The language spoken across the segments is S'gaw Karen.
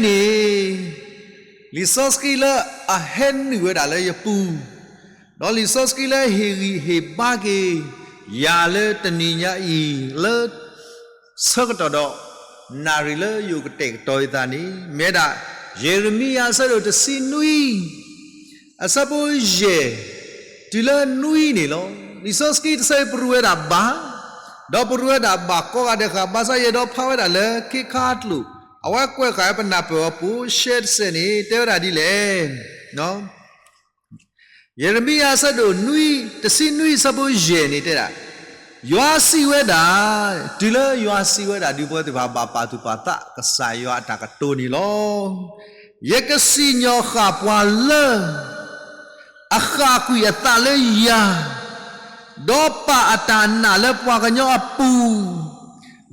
အဃိန့ၣ် လံာ်စီဆှံလၢအဟဲနုာ်ဝဲဒၣ်လၢယပူၤ, ဒီးလံာ်စီဆှံလၢဟ့ၣ်ဂံၢ်ဟ့ၣ်ဘါက့ၤ ယၤလၢတနံၤညါအံၤ လၢ ဆၢကတီၢ်ဒီး နၣ်ရံၣ်လၢယအိၣ်ကတဲာ်ကတီၤယသးန့ၣ် မ့ၢ်ဝဲဒၣ် ယံးရမံယၤအဆၢဒိၣ်တဆံနွံ အဆၢဖိယဲၢ် တုၤလၢနွံန့ၣ်လီၤ. လံာ်စီဆှံတဆၢအံၤပရူၤဝဲဒၣ်ဘၣ်, ဒီးပရူၤဝဲဒၣ်ဘၣ်ကိးဂၤဒဲးဃာ် ဘၣ်ဆၣ်ယအဲၣ်ဒိးဖးဝဲဒၣ်လၢခ့ခါအကျိာ် အဝဲကွဲးဃာ်ဝဲပနၢ်ပၢၢ်အီၤ ပိၤရှဲတစဲးန့ၣ် တဲဝဲဒၣ်ဒ်လဲၣ် ယံးရမံယၤအဆၢဒိၣ်နွံ တဆံနွံအဆၢဖိယဲၢ်န့ၣ်တဲဒၣ်, ယွၤစံးဝဲဒၣ်, တုၤလၢယွၤစံးဝဲဒၣ် ဒုးပဝဲသ့ၣ်တဖၣ်ဘၣ်ပာ်သူၣ်ပာ်သးကစၢ်ယွၤအတၢ်ကတိၤန့ၣ်လီၤ. ယကစံၣ်ညီၣ်ဃာ်ပှၤလၢ အဃာ်ကွံာ်အသးလၢယၤ, ဒီးပာ်အတၢ်နာ်လၢပှၤကညီအပူၤ,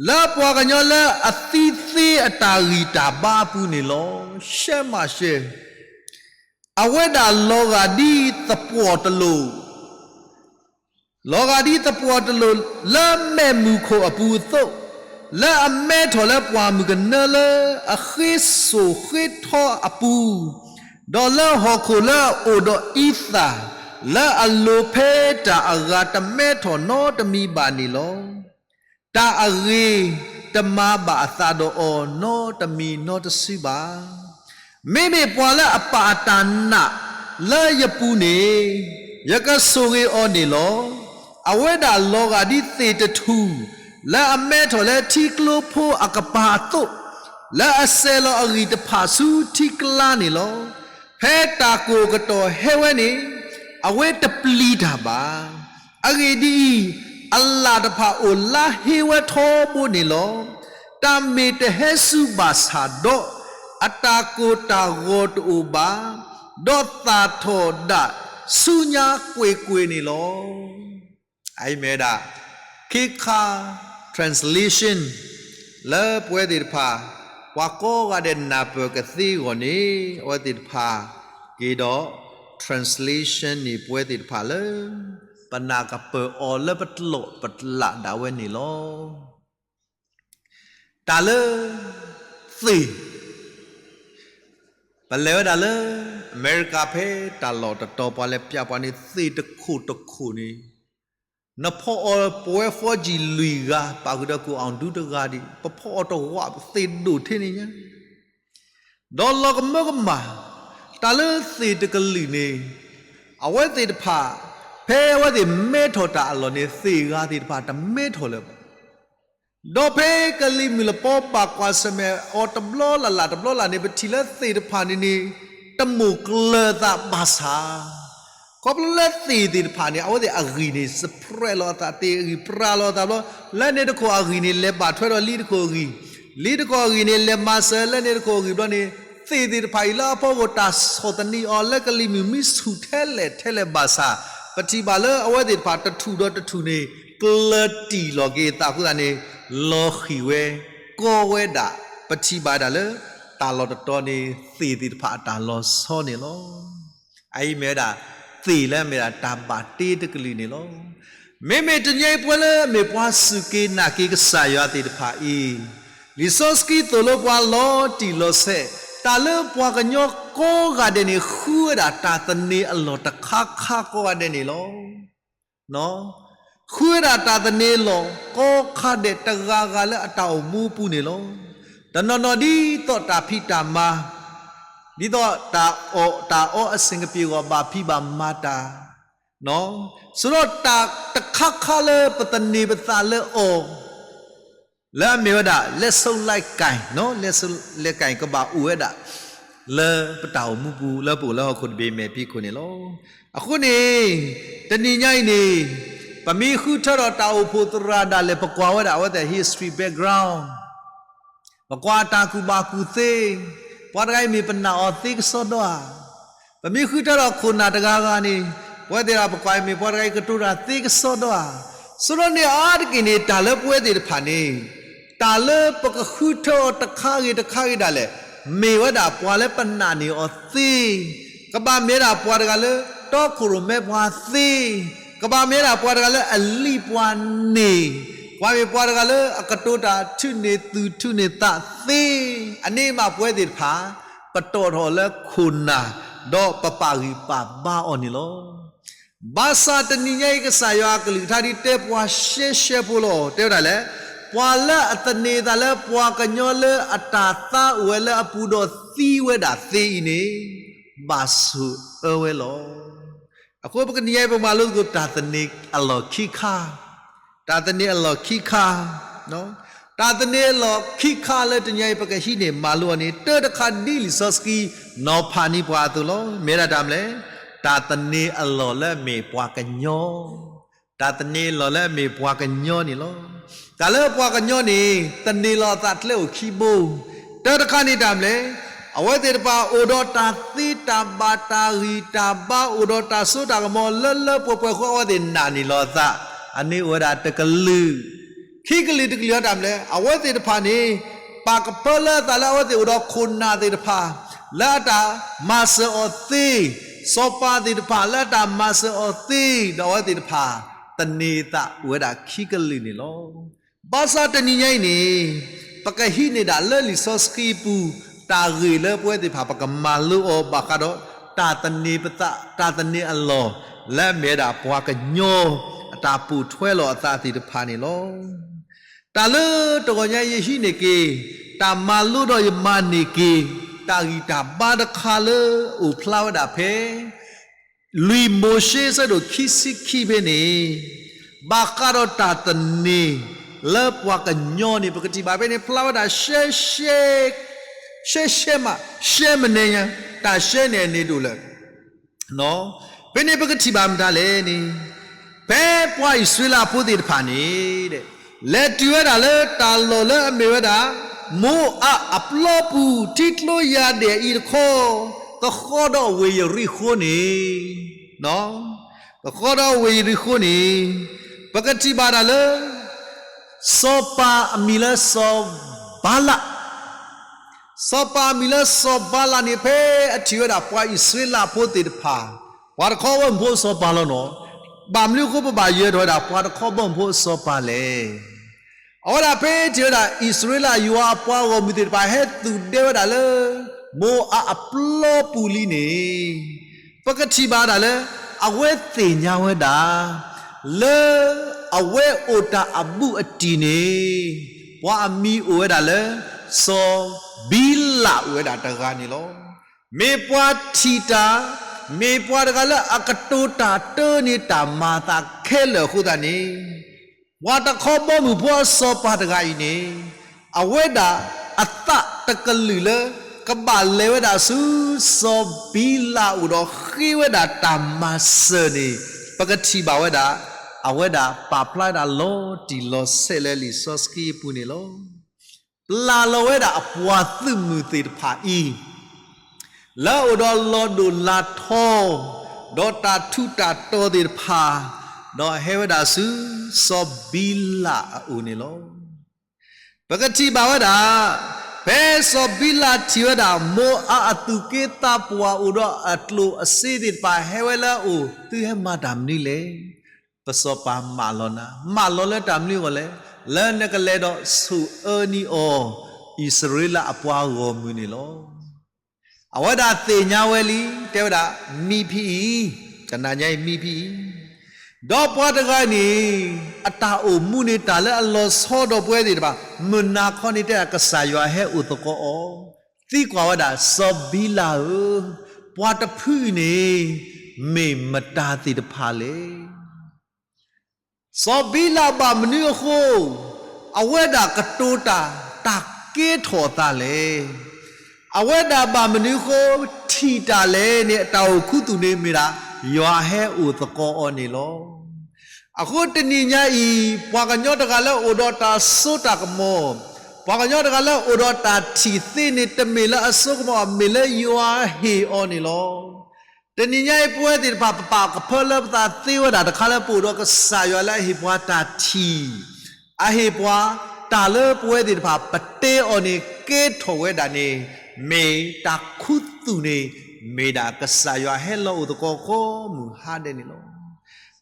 လၢပှၤကညီလၢအသံသ့အတၢ်ဂံၢ်တၢ်ဘါအပူၤန့ၣ်လီၤ. ရှဲမၤရှဲ, အဝဲဒၣ်လီၤဂာ်ဒ်သပှီၢ်တလိာ် လီၤဂာ်ဒ်သပှီၢ်တလိာ် လၢမဲးမုၢ်ခိၣ်အပူၤအသိး, လၢအမဲထီၣ်လၢပှၢ်မုၢ်ကနၢလၢအဃ့စိာ်ဃ့ထီအပူၤ, ဒီးလၢဟီၣ်ခိၣ်လၢအအိၣ်ဒီးအံသၣ်, လၢအလိၤဖဲတၢ်အဂၤတမဲထီၣ်နီတမံၤဘၣ်န့ၣ်လီၤ. တၢ်အဂ့ၤတမၤဘၣ်အသးဒီးအီၤနီတမံၤနီတစုဘၣ်. မ့မ့ၢ်ပှၤလၢအပာ်အတၢ်နာ်လၢယပူၤန့ၣ်, ယကဆိၣ်ဂ့ၤအီၤန့ၣ်လီၤ. အဝဲဒၣ်လီၤဂာ်ဒ်သ့ၣ်တထူၣ် လၢအမဲထီၣ်လၢထံကျိဖိအကပၤအသိး, လၢအစဲးလီၤအဂံၢ်တဖၣ်ဆူထံကျါန့ၣ်လီၤ. ဖဲတၢ်ကိၢ်ကတီၢ်ဟဲဝဲန့ၣ်, အဝဲတပျံၤတၢ်ဘၣ်. အဂ့ၢ်ဒ်အံၤ, အလၣ်တဖၣ်အိၣ်လါဟ့ဝဲထီဘိန့ၣ်လီၤ. တၢ်မ့ၢ်တဟဲဆူဘၣ်ဆၣ်ဒီး, အတၢ်ကိၢ်တၢ်ဂီၤတအိၣ်ဘၣ်, ဒီးသၣ်ထီၣ်ဒၣ်ဆူညါကွ့ၢ်ကွ့ၢ်န့ၣ်လီၤ. အအံၤမ့ၢ်ဝဲဒၣ် ခ့ခါ translation လၢပဝဲသ့ၣ်တဖၣ် ပှၤကိးဂၤဒဲးနၢ်ပၢၢ်ကသ့အဂီၢ်န့ၣ် အဝဲသ့ၣ်တဖၣ်က့ၤဒီး translation န့ၣ် ပဝဲသ့ၣ်တဖၣ်လၢ ပနၢ်ကပၢၢ်အီၤလၢပတလိၣ်ပတလးဒၣ်ဝဲန့ၣ်လီၤ. တၢ်လၢ သ့ၣ် ပလဲၤဝဲဒၣ်လၢ အမဲရကၤဖဲတၢ်လီၢ်တတီၤ ပှၤလဲၤပျးပှၤန့ၣ် သ့ၣ်တခိၣ်တခိၣ်န့ၣ် နဖီအီၣ်ပဝဲဖီကံၢ်လွံၢ်ဂၤ ပာ်ဃုာ်ဒီးကိၣ်အီၣ်ဒူတဂၤဒံး ပဖီအီၣ်တဝး သ့ၣ်ဒိၣ်ထဲန့ၣ်ညါ ဒီးလီၤကမၢကမၣ် တၢ်လၢသ့ၣ်တကလုာ်န့ၣ် အဝဲသ့ၣ်တဖၣ် ဖဲအဝဲသ့ၣ်မဲထီၣ်တၢ်အလီၢ်န့ၣ် သ့ၣ်ဂၤသ့ၣ်တဖၣ်တမဲထီၣ်လၢၤဘၣ်. ဒီးဖဲကလံၤမုၢ်လပီပာ်ကွၢ်ဆၢၣ်မဲာ်အီၤတဘျီလၢ်လၢ်တဘျီလၢ်န့ၣ် ပထံၣ်လၢသ့ၣ်တဖၣ်န့ၣ်န့ၣ် တမိၢ်ကျၢၤသးဘၣ်ဆၣ် ခီဖျိလၢသ့ၣ်သ့ၣ်တဖၣ်န့ၣ် အဝဲသ့ၣ်အဂံၢ်န့ၣ် စပြဲးလီၤအသး သ့ၣ်အဂံၢ်ပြၤလီၤအသးဘျီ လၢန့ၣ်တခိၣ်အဂံၢ်န့ၣ် လဲၤဘၣ်ထွဲဒီးလံတခိၣ်အဂံၢ်, လံတခိၣ်အဂံၢ်န့ၣ် လဲၤမၤစၢၤလၢန့ၣ်တခိၣ်အဂံၢ်ဘျီန့ၣ် သ့ၣ်သ့ၣ်တဖၣ်အံၤလၢအဖီခိၣ်တၢ်ဆီၣ်သနံးအီၤ လၢကလံၤမုၢ်မံဆူၣ်ထဲလဲၣ်ထဲလဲၣ်ဘၣ်ဆၣ် ပထံၣ်ဘၣ်လၢအဝဲသ့ၣ်တဖၣ်တထူၣ်ဒီးတထူၣ်န့ၣ် ကျၢၤတံၢ်လီၤက့ၤအသးအဃိသတးန့ၣ် လီၤဃံၢ်ဝဲ ကီဝဲဒၣ် ပထံၣ်ဘၣ်ဒၣ်လၢ တၢ်လီၢ်တတီၤန့ၣ် သ့ၣ်သ့ၣ်တဖၣ်အတၢ်လီၤဆီန့ၣ်လီၤ. အအံၤမ့ၢ်ဝဲဒၣ် သ့ၣ်လၢအမ့ၢ်ဒၣ်တၢ်ဘၣ်တ့တကလုာ်န့ၣ်လီၤ. မ့မ့ၢ်တနံၤအံၤပဝဲလၢအမ့ၢ်ပှၤစူၢ်က့ၤနာ်က့ၤကစၢ်ယွၤသ့ၣ်တဖၣ်အံၤ, လံာ်စီဆှံသိၣ်လိပှၤလီၤတံၢ်လီၤဆဲး, တၢ်လၢပှၤကညီကိးဂၤဒဲးန့ၣ် ဃုဝဲဒၣ်တၢ်သန့ၤအလီၢ်တခါခါကိးဂၤဒဲးန့ၣ်လီၤ. ဃုဝဲဒၣ်တၢ်သန့ၤလီၢ်ကိးခါဒဲးတဂၤဂၤလၢအတၢ်အိၣ်မူအပူၤန့ၣ်လီၤ. တနီၤနီၤဒ်သိးတၢ်ဖံးတၢ်မၤ, ဒ်သိးတၢ်အီၣ်တၢ်အီအဆင်ကပံၤအဂီၢ် ဘၣ်ဖံးဘၣ်မၤတၢ်, စိဒီးတၢ်တခါခါလၢပသန့ၤပသးလၢအီၤ လၢအမ့ၢ်ဝဲဒၣ် လက်ဆုပ်လက်ကိုင်, လက်ဆုပ်လက်ကိုင် ကဘၣ်အိၣ်ဝဲဒၣ် လၢပတၢ်အိၣ်မူပူၤ လၢပအိၣ်လၢဟီၣ်ခိၣ်တဘ့ၣ်မဲာ်ဖံးခိၣ်န့ၣ်လီၤ. အဃိန့ၣ် တနံၤညါအံၤန့ၣ် ပမ့ၢ်ဃုထၢထီၣ်တၢ်အိၣ်ဖှိၣ်သရၣ်ဒၣ်လဲာ် ပကွၢ်ဝဲဒၣ်အဝဲသ့ၣ် history background ပကွၢ်တၢ်ကူၣ်ဘၣ်ကူၣ်သ့, ပှၤတဂၤအံၤမ့ၢ်ပနာ်အီၤသ့ကစီဒီဧါ. ပမ့ၢ်ဃုထၢထီၣ်ခိၣ်နၢ်တဂၤဂၤန့ၣ် ပဝဲသ့ၣ်တဖၣ်ပကွၢ်အံၤမ့ၢ်ပှၤတဂၤအံၤကတိၤတၢ်သ့ကစီဒီဧါ. စိဒီးန့ၣ်အါတက့ၢ်န့ၣ် တၢ်လၢပဝဲသ့ၣ်တဖၣ်န့ၣ် တၢ်လၢပကဃုထၢအီၤတခါဂ့ၤတခါဂ့ၤဒၣ်လဲာ် မ့ၢ်ဝဲဒၣ်ပှၤလၢပနာ်န့ၢ်အီၤသ့, ကဘၣ်မ့ၢ်ဝဲဒၣ်ပှၤတဂၤလၢ တီခိၣ်ရိၣ်မဲပှၤသ့, ကဘၣ်မ့ၢ်ဝဲဒၣ်ပှၤတဂၤလၢအလံၣ်ပှၤန့ၢ် ပှၤမ့ၢ်ပှၤတဂၤလၢအကတိၤတၢ်ထုးန့ၢ်သူၣ်ထုးန့ၢ်သးသ့, အန့ၣ်မးပဝဲသ့ၣ်တဖၣ် ပတီၢ်ထီၣ်လၢခိၣ်နၢ်, ဒီးပပာ်ဂံၢ်ပာ်ဘါအီၤန့ၣ်လီၤ. ဘၣ်ဆၣ်တနံၤညါအံၤ ကစၢ်ယွၤအကလုၢ်ကထါဒ်တဲပှၤရှဲရှဲဖိလီၤ. တဲဝဲဒၣ်လဲၣ်, ပှၤလၢအသန့ၤအသးလၢပှၤကညီလၢအတၢ်သါအိၣ်ဝဲလၢအပူၤဒီးသံဝဲဒၣ်သ့အံၤန့ၣ် ဘၣ်ဆိၣ်အၢဝဲလီၤ. အဃိပကနံၤညါအံၤ ပမၤလိသကိးတၢ်သန့ၤအလီၢ်ခံခါ, တၢ်သန့ၤအလီၢ်ခံခါ, တၢ်သန့ၤအလီၢ်ခံခါလၢတနံၤညါအံၤ ပကဟံးန့ၢ်မၤလိအီၤန့ၣ် တၢတခါဒ်လံာ်စီဆှံနီၤဖးန့ၢ်ပှၤအသိးလီၤ. မ့ၢ်ဝဲဒၣ်တၢ်မနုၤလဲၣ်, တၢ်သန့ၤအလီၢ်လၢအမ့ၢ်ပှၤကညီ တၢ်သန့ၤအလီၢ်လၢအမ့ၢ်ပှၤကညီန့ၣ်လီၤ. တၢ်လၢပှၤကညီန့ၣ် သန့ၤလီၤအသးကျဲအိၣ်ခံဘိ. တၢတခါန့ၣ်တၢ်မနုၤလဲၣ်, အဝဲသ့ၣ်တဖၣ်အိၣ်ဒီးတၢ်သ့တၢ်ဘၣ်တၢ်ဂံၢ်တၢ်ဘါ အိၣ်ဒီးတၢ်စိတၢ်ကမီၤလၢလၢပှဲၤပှဲၤအဃိ အဝဲသ့ၣ်နာ်န့ၢ်လီၤအသး, အန့ၣ်အိၣ်ဝဲဒၣ်တကလုာ် ခံကလုာ်တကလုာ်အတၢ်မနုၤလဲၣ်, အဝဲသ့ၣ်တဖၣ်န့ၣ် ပာ်ကဖၢလၢအသးလၢအဝဲသ့ၣ်အိၣ်ဒီးခိၣ်နၢ်သ့ၣ်တဖၣ် လၢအတၢ်မၤစၢၤအီၤသ့, စီၤပၤသ့ၣ်တဖၣ်လၢအတၢ်မၤစၢၤအီၤသ့, ဒီးအဝဲသ့ၣ်တဖၣ် သန့ၤအသးအိၣ်ဝဲဒၣ်ခံကလုာ်န့ၣ်လီၤ. ဘၣ်ဆၣ်တနံၤညါအံၤန့ၣ် ပကဟံးန့ၢ်ဒၣ်လၢလံာ်စီဆှံအပူၤ တၢ်ဂ့ၢ်လၢပဝဲသ့ၣ်တဖၣ် ပကမၤလိအီၤဘၣ်ဃးဒီး တၢ်သန့ၤပသး တၢ်သန့ၤအလီၢ် လၢအမ့ၢ်ဝဲဒၣ်ပှၤကညီ အတၢ်ပိာ်ထွဲလီၤအသးသ့ၣ်တဖၣ်န့ၣ်လီၤ. တၢ်လၢတဂီၤညါယဟံးန့ၢ်က့ၤ တၢ်မၤလိဒီးယမၤန့ၢ်က့ၤ တၢ်ဂံၢ်တၢ်ဘါတခါလၢအိၣ်ဖျါဝဲဒၣ်ဖဲ လွံၢ်မိၤၡ့အဆၢဒိၣ်ခံဆံခံဖဲန့ၣ်, ဘၣ်ဃးဒီးတၢ်သန့ၤလၢပှၤကညီန့ၣ် ပကထံၣ်ဘၣ်ဖဲန့ၣ် ဖျါဝဲဒၣ်ရှဲရှဲ ရှဲရှဲမး ရှဲမနုၤညါ, တၢ်ရှဲန့ၣ်အန့ၣ်ဒိၣ်လၢ ဖဲန့ၣ်ပကထံၣ်ဘၣ်မတၤလဲၣ်န့ၣ်, ဖဲပှၤအံၣ်စရ့လးဖိသ့ၣ်တဖၣ်န့ၣ် လဲၤတုၤဝဲဒၣ်လၢတၢ်လီၢ်လၢအမ့ၢ်ဝဲဒၣ် မိအးအပျီပူၤ ထံကျိယၤဒဲးအံၤတခီ, ကဃီဒီးဝ့ၢ်ယရံၣ်ဃိန့ၣ်, ကဃီဒီးဝ့ၢ်ယရံၣ်ဃိန့ၣ်, ပကထံၣ်ဘၣ်ဒၣ်လၢ စီၤပၤအမံၤလၢစီၤဘၤလး စီၤပၤအမံၤလၢစီၤဘၤလးန့ၣ် ဖဲအထံၣ်ဝဲဒၣ်ပှၤအံၣ်စရ့လးဖိသ့ၣ်တဖၣ်, ပှၤတခီဘီမုၢ်ဖိအစီၤပၤလီၤနီၤ. ဘၣ်မနုၤအဃိပဘၣ်ယၢၤထီၣ်ဝဲဒၣ် ပှၤတခီဘီမုၢ်ဖိအစီၤပၤလဲၣ်. အဝဲဒၣ်ဖဲထံၣ်ဝဲဒၣ် အံၣ်စရ့လးယွၤအပှၤဂီၢ်မုၢ်သ့ၣ်တဖၣ် ဟဲသူၣ်ဒဲဝဲဒၣ်လၢ မိအးအပျီပူၤလံန့ၣ်, ပကထံၣ်ဘၣ်ဒၣ်လၢ အဝဲသ့ၣ်ညါဝဲဒၣ် လၢအဝဲအိၣ်တၢ်အဘူးအတံၢ်န့ၣ် ပှၤအမံၤအိၣ်ဝဲဒၣ်လၢ စီၤဘံလးအိၣ်ဝဲဒၣ်တဂၤန့ၣ်လီၤ. မ့ၢ်ပှၤထံၣ်တၢ်, မ့ၢ်ပှၤတဂၤလၢအကတိၤတၢ်တၢန့ၢ်တၢ်မၤအသးခဲလၢာ်အဃိသတးန့ၣ်, ပှၤတခီဘီမုၢ်ဖိအစီၤပၤတဂၤအံၤန့ၣ်, အဝဲဒၣ်အသးတကလုာ်လၢ ကဘၣ်လဲၤဝဲဒၣ်ဆူ စီၤဘံလးအိၣ်ဒီး ဃ့ဝဲဒၣ်တၢ်မၤစၢၤန့ၣ် ပကထံၣ်ဘၣ်ဝဲဒၣ် အဝဲဒၣ်ပာ်ဖျါဝဲဒၣ်လီၤတံၢ်လီၤဆဲးလၢလံာ်စီဆှံအပူၤန့ၣ်လီၤ. ပျၢ်လီၤဝဲဒၣ်အပှၤသုးမုၢ်သ့ၣ်တဖၣ်အံၤ လၢအအိၣ်ဒီးလီၤဒိၣ်လၢထီ, ဒီးတၢ်ထူးတၢ်တီၤသ့ၣ်တဖၣ်, ဒီးဟဲဝဲဒၣ်ဆူ စီၤဘံလးအအိၣ်န့ၣ်လီၤ. ပကထံၣ်ဘၣ်ဝဲဒၣ် ဖဲစီၤဘံလးထံၣ်ဝဲဒၣ် မိအးအသူၣ်က့သးပှၢ်အိၣ်ဒီးအကျိၣ်အစ့သ့ၣ်တဖၣ် ဟဲဝဲလၢအအိၣ် သုဟဲမၤတၢ်မနုၤလဲၣ်. ပစီၤပၤမၢလီၤနၤ, မၢလီၤလၢတၢ်မနုၤအဂီၢ်လဲၣ်, လၢနကလဲၤဒီးဆိၣ်အၢနံၤအီၤ အံၣ်စရ့လးအပှၤဂီၢ်မုၢ်န့ၣ်လီၤ. အဝဲဒၣ်သ့ၣ်ညါဝဲလံ, တဲဝဲဒၣ် မံဖံအံၤ, တနၤညါအံၤမံဖံအံၤ, ဒီးပှၤတဂၤန့ၣ် အတၢ်အိၣ်မူန့ၣ်တၢ်လၢအလီၤဆီဒီးပဝဲသ့ၣ်တဖၣ်, မုၢ်နၤခီန့ၣ်တဲဒၣ်ကစၢ်ယွၤဟဲအိၣ်သကိးအီၤ, သံကွၢ်ဝဲဒၣ် စီၤဘံလးဧၢ, ပှၤတဖုအံၤန့ၣ် မ့ၢ်မတၤသ့ၣ်တဖၣ်လဲၣ်. စီၤဘံလးဘၣ်မနုၤအဃိ အဝဲဒၣ်ကတိၤတၢ် တၢ်ကဲထီၣ်အသးလဲၣ်. အဝဲဒၣ်ဘၣ်မနုၤအဃိ ထံၣ်တၢ်လဲၣ်န့ၣ် အတၢ်အိၣ်ခူသူၣ်န့ၣ်မ့ၢ်ဒၣ် ယွၤဟဲအိၣ်သကိးအီၤန့ၣ်လီၤ. အဃိတနံၤညါအံၤ ပှၤကညီတဂၤလၢအိၣ်ဒီးတၢ်စိတၢ်ကမီၤ, ပှၤကညီတဂၤလၢအိၣ်ဒီးတၢ်ထံၣ်သ့န့ၣ် တမ့ၢ်လၢအစိကမီၤ မ့ၢ်လၢယွၤဟ့ၣ်အီၤန့ၣ်လီၤ. တနံၤညါအံၤပဝဲသ့ၣ်တဖၣ် ပပာ်ကဖၢလၢပသးသ့ဝဲဒၣ်တခါလၢပအိၣ်ဒီးကစၢ်ယွၤလၢအဟ့ၣ်ပှၤတၢ်ထံၣ်, အဟ့ၣ်ပှၤတၢ်လၢပဝဲသ့ၣ်တဖၣ် ပတဲအီၤန့ၣ် ကဲထီၣ်ဝဲဒၣ်န့ၣ် မ့ၢ်တၢ်ခူသူၣ်န့ၣ် မ့ၢ်ဒၣ်ကစၢ်ယွၤဟဲလီၤအိၣ်သကိးကိးမုၢ်ဟါဒဲးန့ၣ်လီၤ.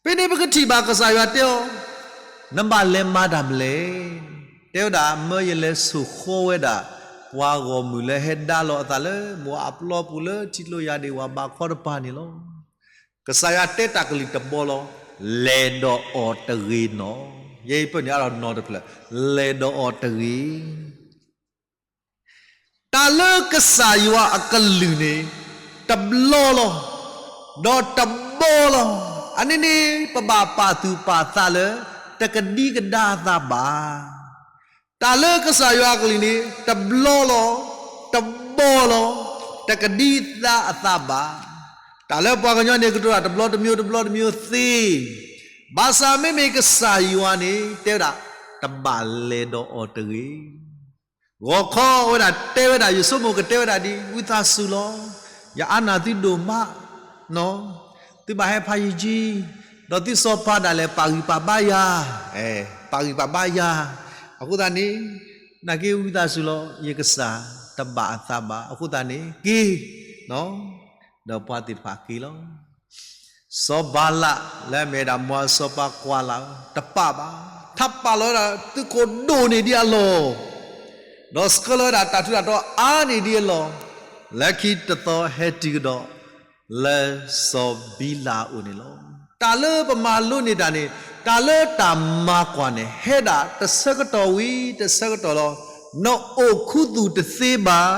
ဖဲန့ၣ်ပကထံၣ်ဘၣ်ကစၢ်ယွၤတဲအီၤ, နဘၣ်လဲၤမၤတၢ်မနုၤလဲၣ်. တဲဝဲဒၣ် မၢယလဲၤဆိၣ်ဃီဝဲဒၣ် ပှၤဂီၢ်မုၢ်လၢဟဲဒါလီၤအသးလၢမိၤအၤအပျီပူၤလၢထံကျိယၤဒၣ်ဝၤဘးခီတပၤန့ၣ်လီၤ. ကစၢ်ယွၤတဲတၢ်ကလုၢ်တဘီလီၤ. လဲၤဒီးအီၤတဂ့ၤနီၣ်. ယဲအံၤပၢၢ်န့ၣ်အါထီၣ်နီၣ်တဖျၢၣ်, လဲၤဒီးအီၤတဂ့ၤ. တၢ်လၢကစၢ်ယွၤအကလုၢ်န့ၣ် တဘျီလီၤ, ဒီးတဘီလီၤ. အန့ၣ်န့ၣ် ပဘၣ်ပာ်သူၣ်ပာ်သးလၢ တကဒံကဒါအသးဘၣ်. တၢ်လၢကစၢ်ယွၤအကလုၢ်န့ၣ် တဘျီလီၤ, တဘီလီၤ, တကဒံသးအသးဘၣ်. တၢ်လၢပှၤကညီန့ၣ် ကတိၤတၢ်တဘျီတမျိုး တဘျီတမျိုးသ့, ဘၣ်ဆၣ်မ့မ့ၢ်ကစၢ်ယွၤန့ၣ် တဲဝဲဒၣ် တဘၣ်လဲၤဒီးအီၤတဂ့ၤ. ဂီၤခီဝဲဒၣ်တဲဝဲဒၣ် ယဆိကမိၣ်ကတဲဝဲဒၣ်ဒ် ဝံသးစူၤလီၤ, ယအါနၢ်သုဒိၣ်မး, သုဘၣ်ဟဲဖးယံာ်ကံ, ဒီးသုစီၤပၤဒၣ်လဲာ်ပာ်ဂံၢ်ပာ်ဘါယၤ, ပာ်ဂံၢ်ပာ်ဘါယၤ, အဃိသတးန့ၣ် နာ်က့ဝံသးစူၤလီၤ, ယကစၢ်တဘၣ်အသးဘၣ်, အဃိသတးန့ၣ် က့ၤ, ဒီးပှၤသ့ၣ်တဖၣ်က့ၤလီၤ. စီၤဘၤလးလၢအမ့ၢ်ဝဲဒၣ်မိၤအၤစီၤပၤကွၢ်လၢ်, တပာ်ဘၣ်, ထးပာ်လီၤဝဲဒၣ်သုးခိၣ်ဒိၣ်န့ၢ်ဒံးအလီၢ်, ဒီးဆှၢလီၤဝဲဒၣ်တၢ်ထူးတၢ်တီၤအါန့ၢ်ဒံးအလီၢ်, လၢခံတသီဟဲတုၤကဒီး လၢစီၤဘံလးအအိၣ်န့ၣ်လီၤ. တၢ်လၢပမၤလိန့ၢ်တၢ်န့ၣ်, တၢ်လၢတၢ်မၤကွၢ်န့ၣ် ဟဲဒၣ်တဆၢကတီၢ်ဝံၤတဆၢကတီၢ်လီၤ. နအိၣ်ခူသူၣ်တသ့ဘၣ်,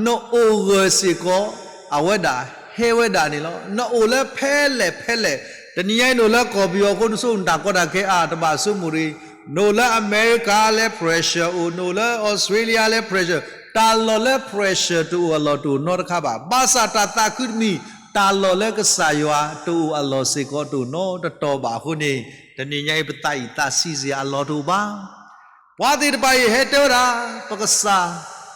နအိၣ်ဂၢၢ်စ့ၢ်ကီး, အဝဲဒၣ်ဟဲဝဲဒၣ်န့ၣ်လီၤ. နအိၣ်လၢဖဲလဲၣ်ဖဲလဲၣ်, တနံၤညါအံၤနအိၣ်လၢကီၢ်ပယီၤအဃိ နဆိကမိၣ်တၢ်ကီတၢ်ခဲအါ တဘၣ်ဆိကမိၣ်တဂ့ၤ. နအိၣ်လၢအမဲရကၤလၢ pressure အိၣ်, နအိၣ်လၢအီစထြ့လယါလၢ pressure, တၢ်လီၢ်လၢ pressure တအိၣ်အလီၢ်တအိၣ်နီတခါဘၣ်. ဘၣ်ဆၣ်တၢ်သးခုတမံၤ, တၢ်လီၢ်လၢကစၢ်ယွၤတအိၣ်အလီၢ်စ့ၢ်ကီးတအိၣ်နီတတီၤဘၣ်အဃိန့ၣ်, တနံၤညါအံၤပသးအံၤသးဆံးစ့ၢ်အလီၢ်တအိၣ်ဘၣ်. ပှၤသ့ၣ်တဖၣ်အံၤဟဲတဲဝဲဒၣ်, ပကစၢ်,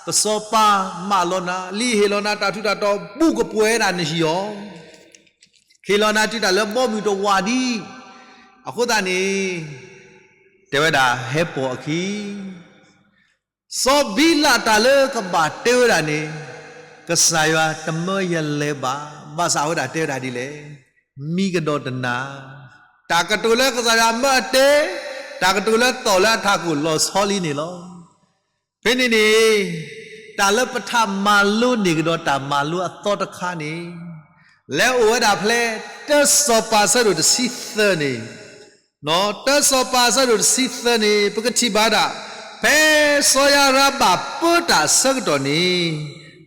ပစီၤပၤမၢလီၤနၤ, လံာ်ဟ့ၣ်လီၤနၤတၢ်ထူးတၢ်တီၤ ဘူးကပှဲၤဝဲဒၣ်နဟံၣ်အီၤ, ဟ့ၣ်လီၤနၤတုၤတၢ်လၢဘီမုၢ်တဝၢ်ဒံး, အဃိသတးန့ၣ်, တဲဝဲဒၣ်ဟဲပိာ်အခံ စီၤဘံလးတၢ်လၢကဘၣ်တဲဝဲဒၣ်န့ၣ်, ကစၢ်ယွၤတမၢယလဲၤဘၣ်, ဘၣ်ဆၣ်အဝဲဒၣ်တဲဝဲဒၣ်ဒ်လဲၣ်, မံကဒီးတနၤ, တၢ်ကတိၤလၢကစၢ်ယွၤမၢအတဲ, တၢ်ကတိၤလၢသီၣ်လၢအထးခိၣ်လီၤဆီလံန့ၣ်လီၤ. ဖဲန့ၣ်န့ၣ်, တၢ်လၢပထးမၤလိန့ၢ်ကဒီးတၢ်မၤလိအသီတခါန့ၣ်, လဲၤအိၣ်ဝဲဒၣ်ဖဲ တၢစီၤပၤအဆၢဒိၣ်တဆံသၢန့ၣ် တၢစီၤပၤအဆၢဒိၣ်တဆံသၢန့ၣ် ပကထံၣ်ဘၣ်ဒၣ်, ဖဲစီၤယၤရဘၣ်ပၢတၢ်အဆၢကတီၢ်န့ၣ်,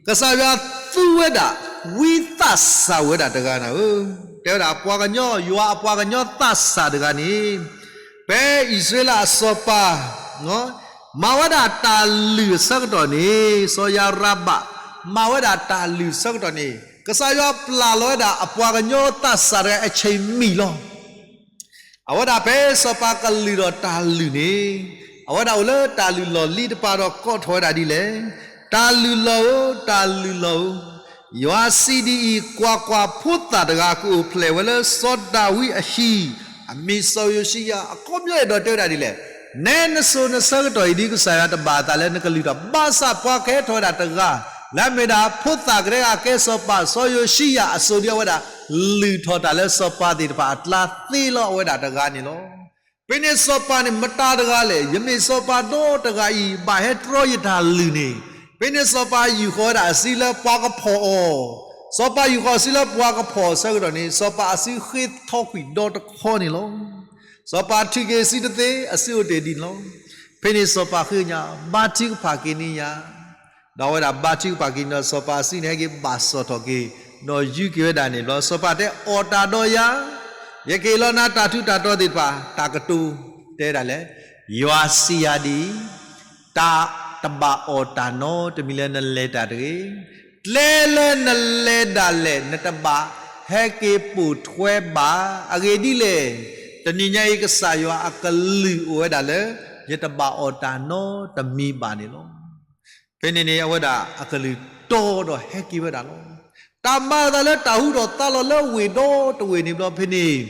ကစၢ်ယွၤသူဝဲဒၣ် ဝံသးစၢ်ဝဲဒၣ်တဂၤနၤဧၢ, တဲဝဲဒၣ်ပှၤကညီ ယွၤအပှၤကညီသးစၢ်တဂၤန့ၣ်, ဖဲအံၣ်စရ့လးအစီၤပၤ မၤဝဲဒၣ်တၢ်လုၢ်အဆၢကတီၢ်န့ၣ်, စီၤယၤရဘၣ် မၤဝဲဒၣ်တၢ်လုၢ်အဆၢကတီၢ်န့ၣ်, ကစၢ်ယွၤပျၢ်လီၤဝဲဒၣ်အပှၤကညီသးစၢ်တဂၤအဆၢမံၤလီၤ. အဝဲဒၣ်ဖဲစီၤပၤကလုၢ်ဒီးတၢ်လုၢ်န့ၣ်, အဝဲဒၣ်အိၣ်လၢတၢ်လုၢ်လီၢ်လံၤတပၤဒီးကိးထီၣ်ဝဲဒၣ်ဒ်လဲၣ်, တၢ်လုၢ်လီၢ်ဧၢ, တၢ်လုၢ်လီၢ်ဧၢ, ယွၤစံးဒ်အံၤ, ကွၢ်ကွၢ်, ဖိသၣ်တဂၤကအိၣ်ဖျဲၣ်ဝဲလၢစီၤဒၤဝံးအဟံၣ်, အမံၤစီၤယိၤၡံယၤ, အခီပညီအဲၣ်ဒိးတဲဝဲဒၣ်ဒ်လဲၣ်, နဲနစိၤနဆၢကတီၢ်အံၤဒ်ကစၢ်ယွၤတဘၣ်အသးလၢနကလုၢ်ထီၣ်, ဘၣ်ဆၣ်ပှၤကဟဲထီၣ်ဝဲဒၣ်တဂၤ, လၢအမ့ၢ်ဒၣ်ဖိသၣ်ကဒဲကကဲစီၤပၤ စီၤယိၤၡံယၤအစိၤဒ်အဝဲဒၣ်, လုၢ်ထီၣ်တၢ်လၢစီၤပၤသ့ၣ်တဖၣ်အကျါသ့လီၤအဝဲဒၣ်တဂၤန့ၣ်လီၤ. ဖဲန့ၣ်စီၤပၤန့ၣ် မတၤတဂၤလဲၣ်, ယမ့ၢ်စီၤပၤဒီတဂၤအံၤ ဘၣ်ဟဲတြီယတၢ်လုၢ်န့ၣ်, ဖဲန့ၣ်စီၤပၤယူာ်ဃီၤဝဲဒၣ်အစုလၢပှၤကဖီၣ်အီၤ, စီၤပၤယူာ်ဃီၤအစုလၢပှၤကဖီၣ်အဆၢကတီၢ်န့ၣ် စီၤပၤအစုဃ့ထီကွံာ်ဒီတခီန့ၣ်လီၤ. စီၤပၤထုးက့ၤအစုတသ့ အစုအိၣ်တ့ၢ်ဒ်န့ၣ်လီၤ. ဖဲန့ၣ်စီၤပၤဃ့ကညး ဘါထုကဖၣ်က့ၤန့ၢ်ယၤ, ဒီးအဝဲဒၣ်ဘါထုကဖၣ်က့ၤန့ၣ်ဒီး စီၤပၤအစုန့ၣ်ဟဲက့ၤဘၣ်စီၣ်ထီၣ်က့ၤ, ဒီးယူၤက့ၤဝဲဒၣ်န့ၣ်ဘျီ စီၤပၤတဲအီၣ်တၢ်ဒီးယၤ, ယကဟ့ၣ်လီၤနၤတၢ်ထူးတၢ်တီၤသ့ၣ်တဖၣ်, တၢ်ကတိၤတဲဒၣ်လဲၣ်, ယွၤစံးယၤဒ်အံၤ, တၢ်တဘၣ်အီၣ်တၢ်နီတမံၤလၢနလဲၤတၢ်တဂ့ၤ, ကျဲလၢနလဲၤဒၣ်လဲာ် နတဘၣ်ဟဲက့ၤပိာ်ထွဲဘၣ်. အဂ့ၢ်ဒ်လဲၣ်, တနံၤညါအံၤကစၢ်ယွၤအကလုၢ်အိၣ်ဝဲဒၣ်လၢ ယတဘၣ်အီၣ်တၢ်နီတမံၤဘၣ်န့ၣ်လီၤ. ဖဲန့ၣ်န့ၣ် အဝဲဒၣ်အကလုၢ်တီဒီးဟဲက့ၤဝဲဒၣ်လီၤ. တၢ်မၤအသးလၢတၢ်ဟူထီၣ်သါလီၤလၢဝ့ၢ်ဒီတဝ့ၢ်န့ၣ်ဘျီဖဲန့ၣ်,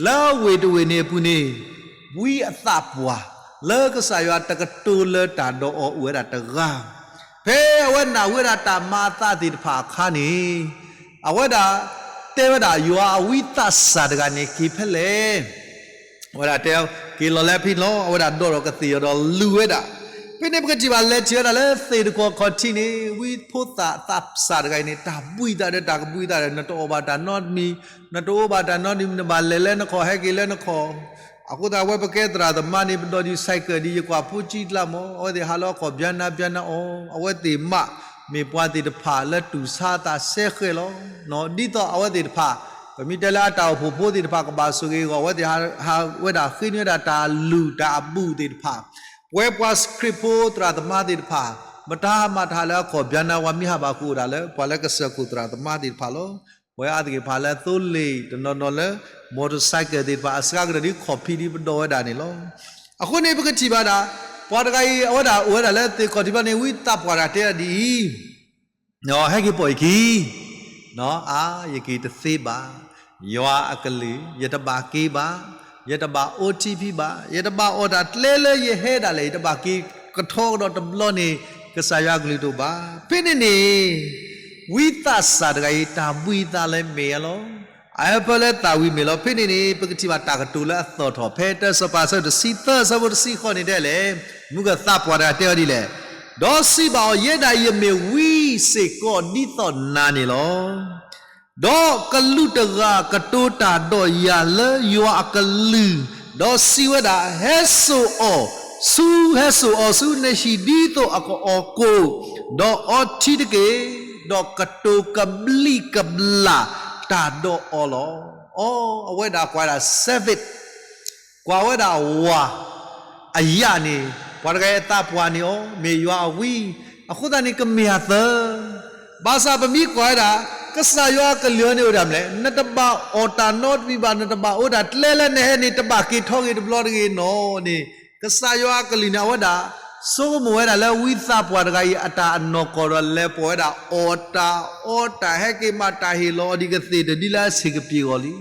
လၢဝ့ၢ်တဝ့ၢ်န့ၣ်အပူၤန့ၣ်, ဝံအသးပှၢ်လၢကစၢ်ယွၤတကတိၤလၢတၢ်ဒီးအီၤအိၣ်ဝဲဒၣ်တဂၤ, ဖဲအဝဲနၢ်ဟူဝဲဒၣ်တၢ်မၤအသးသ့ၣ်တဖၣ်အခါန့ၣ်, အဝဲဒၣ်တဲဝဲဒၣ်ယွၤအဝံသးစၢ်တဂၤန့ၣ်က့ၤဖဲလဲၣ်. အဝဲဒၣ်တဲ က့ၤလီၤလၢဖဲန့ၣ်လီၤ. အဝဲဒၣ်ဒီၣ်ထီၣ်ကသ့ၣ်အီၤဒီးလူၤဝဲဒၣ်. ဖဲန့ၣ်ပကထံၣ်ဘၣ်လဲၤထံၣ်ဝဲဒၣ်လၢသ့ၣ်တကွီၢ်ခီၣ်ထံးန့ၣ် ဝံဖိသၣ်သးစၢ်တဂၤအံၤန့ၣ် တၢ်ဘှံးသးဒီးတၢ်ကဘှံးသးဒီး နတအီၣ်ဘၣ်တၢ်နီတမံၤ, နတအိၣ်ဘၣ်တၢ်နီတမံၤ, နဘၣ်လဲၤလၢနခီၣ် ဟဲက့ၤလၢနခီၣ်. အဃိသတး အဝဲပကဲသရၣ်သမါန့ၣ် ပဒိးဒံး cycle ဒံး ယကွၢ်ဖိကံကျါမး, အဝဲသ့ၣ်ဟးလၢအခီၣ် ဘျါနါဘျါနါအီၤ, အဝဲသ့ၣ်မး မ့ၢ်ပှၤသ့ၣ်တဖၣ်လၢတူၢ်ဆါအသးစဲဃဲးလီၤ. ဒ်သိးအဝဲသ့ၣ်တဖၣ် ပမ့ၢ်တဲလၢအတၢ်အိၣ်ဖှိၣ်ဖိသ့ၣ်တဖၣ်ကဘၣ်ဆိၣ်ဂ့ၤအဂီၢ် အဝဲသ့ၣ်ဟးဝဲဒၣ်ဃ့န့ၢ်ဝဲဒၣ်တၢ်လုၢ်တၢ်အဘူးသ့ၣ်တဖၣ်, ပဝဲပှၤခရံာ်ဖိသရၣ်သမါသ့ၣ်တဖၣ် မတၤမၤတၢ်လၢအခီၣ် ဘျါနါ ဝဲမ့ၢ်ဟးဘၣ်ဃုာ်အိၣ်ဒၣ်လၢ ပှၤလၢကစၢၢ်ခိၣ်သရၣ်သမါသ့ၣ်တဖၣ်လီၤ. ပဝဲအါသက့ၢ်တဖၣ်လၢသိလ့ၣ်တနီၤနီၤလၢ motorcycle သ့ၣ်တဖၣ် အစှၤကတၢၢ်ဒ်ခီၣ်ဖံးဒ်ပဒိးဝဲဒၣ်န့ၣ်လီၤ. အဃိန့ၣ် ပကထံၣ်ဘၣ်ဒၣ် ပှၤတဂၤအံၤ အဝဲဒၣ်အိၣ်ဝဲဒၣ်လၢသ့ၣ်ခီၣ်ထံးဖီန့ၣ် ဝံသးပှၢ်တဂၤတဲဒၣ်ဒ်အံၤ, ဟဲက့ၤပိာ်ယခံ, အါ ယက့ၤတသ့ဘၣ်, ယွၤအကလုၢ် ယတဘၣ်က့ၤဘၣ်, ယတဘၣ်အိၣ်ထံဖံးဘၣ်, ယတဘၣ်အီၣ်တၢ်ကျဲလၢယဟဲဒၣ်လဲာ် ယတဘၣ်က့ၤကထီကဒီးတဘျီန့ၣ် ကစၢ်ယွၤအကလုၢ်တအိၣ်ဘၣ်. ဖဲန့ၣ်န့ၣ် ဝံသးစၢ်တဂၤအံၤ တၢ်ဘှံးသးလၢမ့ၢ်အလီၤ. အဟၢဖၢလၢသးဝံၤမ့ၢ်လီၤ. ဖဲန့ၣ်န့ၣ် ပကထံၣ်ဘၣ်တၢ်ကတိၤလၢအသီၣ်ထီၣ် ဖဲတၢစီၤပၤအဆၢဒိၣ်တဆံသၢ အဆၢဖိတဆံဃိးန့ၣ်တဲလဲၣ်, မူကသးပှၢ်တဂၤတဲအီၤဒ်လဲၣ်, ဒီးစံးဘၣ်အီၤ, ယဲဒၣ်ယမ့ၢ်ဝံစ့ၢ်ကီးဒ်သိးနၤန့ၣ်လီၤ. ဒီးကလူးတဂၤကတိၤတၢ်ဒီးယၤလၢယွၤအကလုၢ်, ဒီးစံးဝဲဒၣ်, ဟဲစိာ်အီၤဆူ, ဟဲစိာ်အီၤဆူနဟံၣ်ဒ်သိးအကအီၣ်ကိၣ်, ဒီးအီထံတက့ၢ်, ဒီးကတိၤကဘျံးကဘျၣ်တၢ်ဒီးအီၤလီၤ. အီ အဝဲဒၣ်ကွၢ်ဒၣ် servant ကွၢ်ဝဲဒၣ်ဝၤ အယၣ်န့ၣ်, ပှၤတဂၤအံၤအသးပှၢ်န့ၣ်အီၤ မ့ၢ်ယွၤအဝံ, အဃိသတးန့ၣ် ကမ့ၢ်အသၢ, ဘၣ်ဆၣ်ပမ့ၢ်ကွၢ်ဝဲဒၣ် ကစၢ်ယွၤအကလုၢ်အီၤန့ၣ်အိၣ်ဒၣ်မလဲၣ်, နတဘၣ်အီၣ်တၢ်နီတမံၤဘၣ်, နတဘၣ်အိၣ်တၢ်ကျဲလၢနဟဲန့ၣ် တဘၣ်က့ၤထီၣ်ဂ့ၤတဘျီတဂ့ၤနီၣ်န့ၣ်, ကစၢ်ယွၤအကလုၢ်န့ၣ် အဝဲဒၣ် ဆိကမိၣ်ဝဲဒၣ်လၢဝံသးပှၢ်တဂၤအံၤ အတၢ်အနီၢ်ကီၢ်ဒီးလဲၤပိာ်ဝဲဒၣ်အီၣ်တၢ်အီတၢ် ဟဲက့ၤမၤတၢ်ဟ့ၣ်လီၤအီၤဒ်ကသ့ၣ်တဒ်လၢအဆ့ၣ်ကပျ့ၤအဂီၢ်လံ.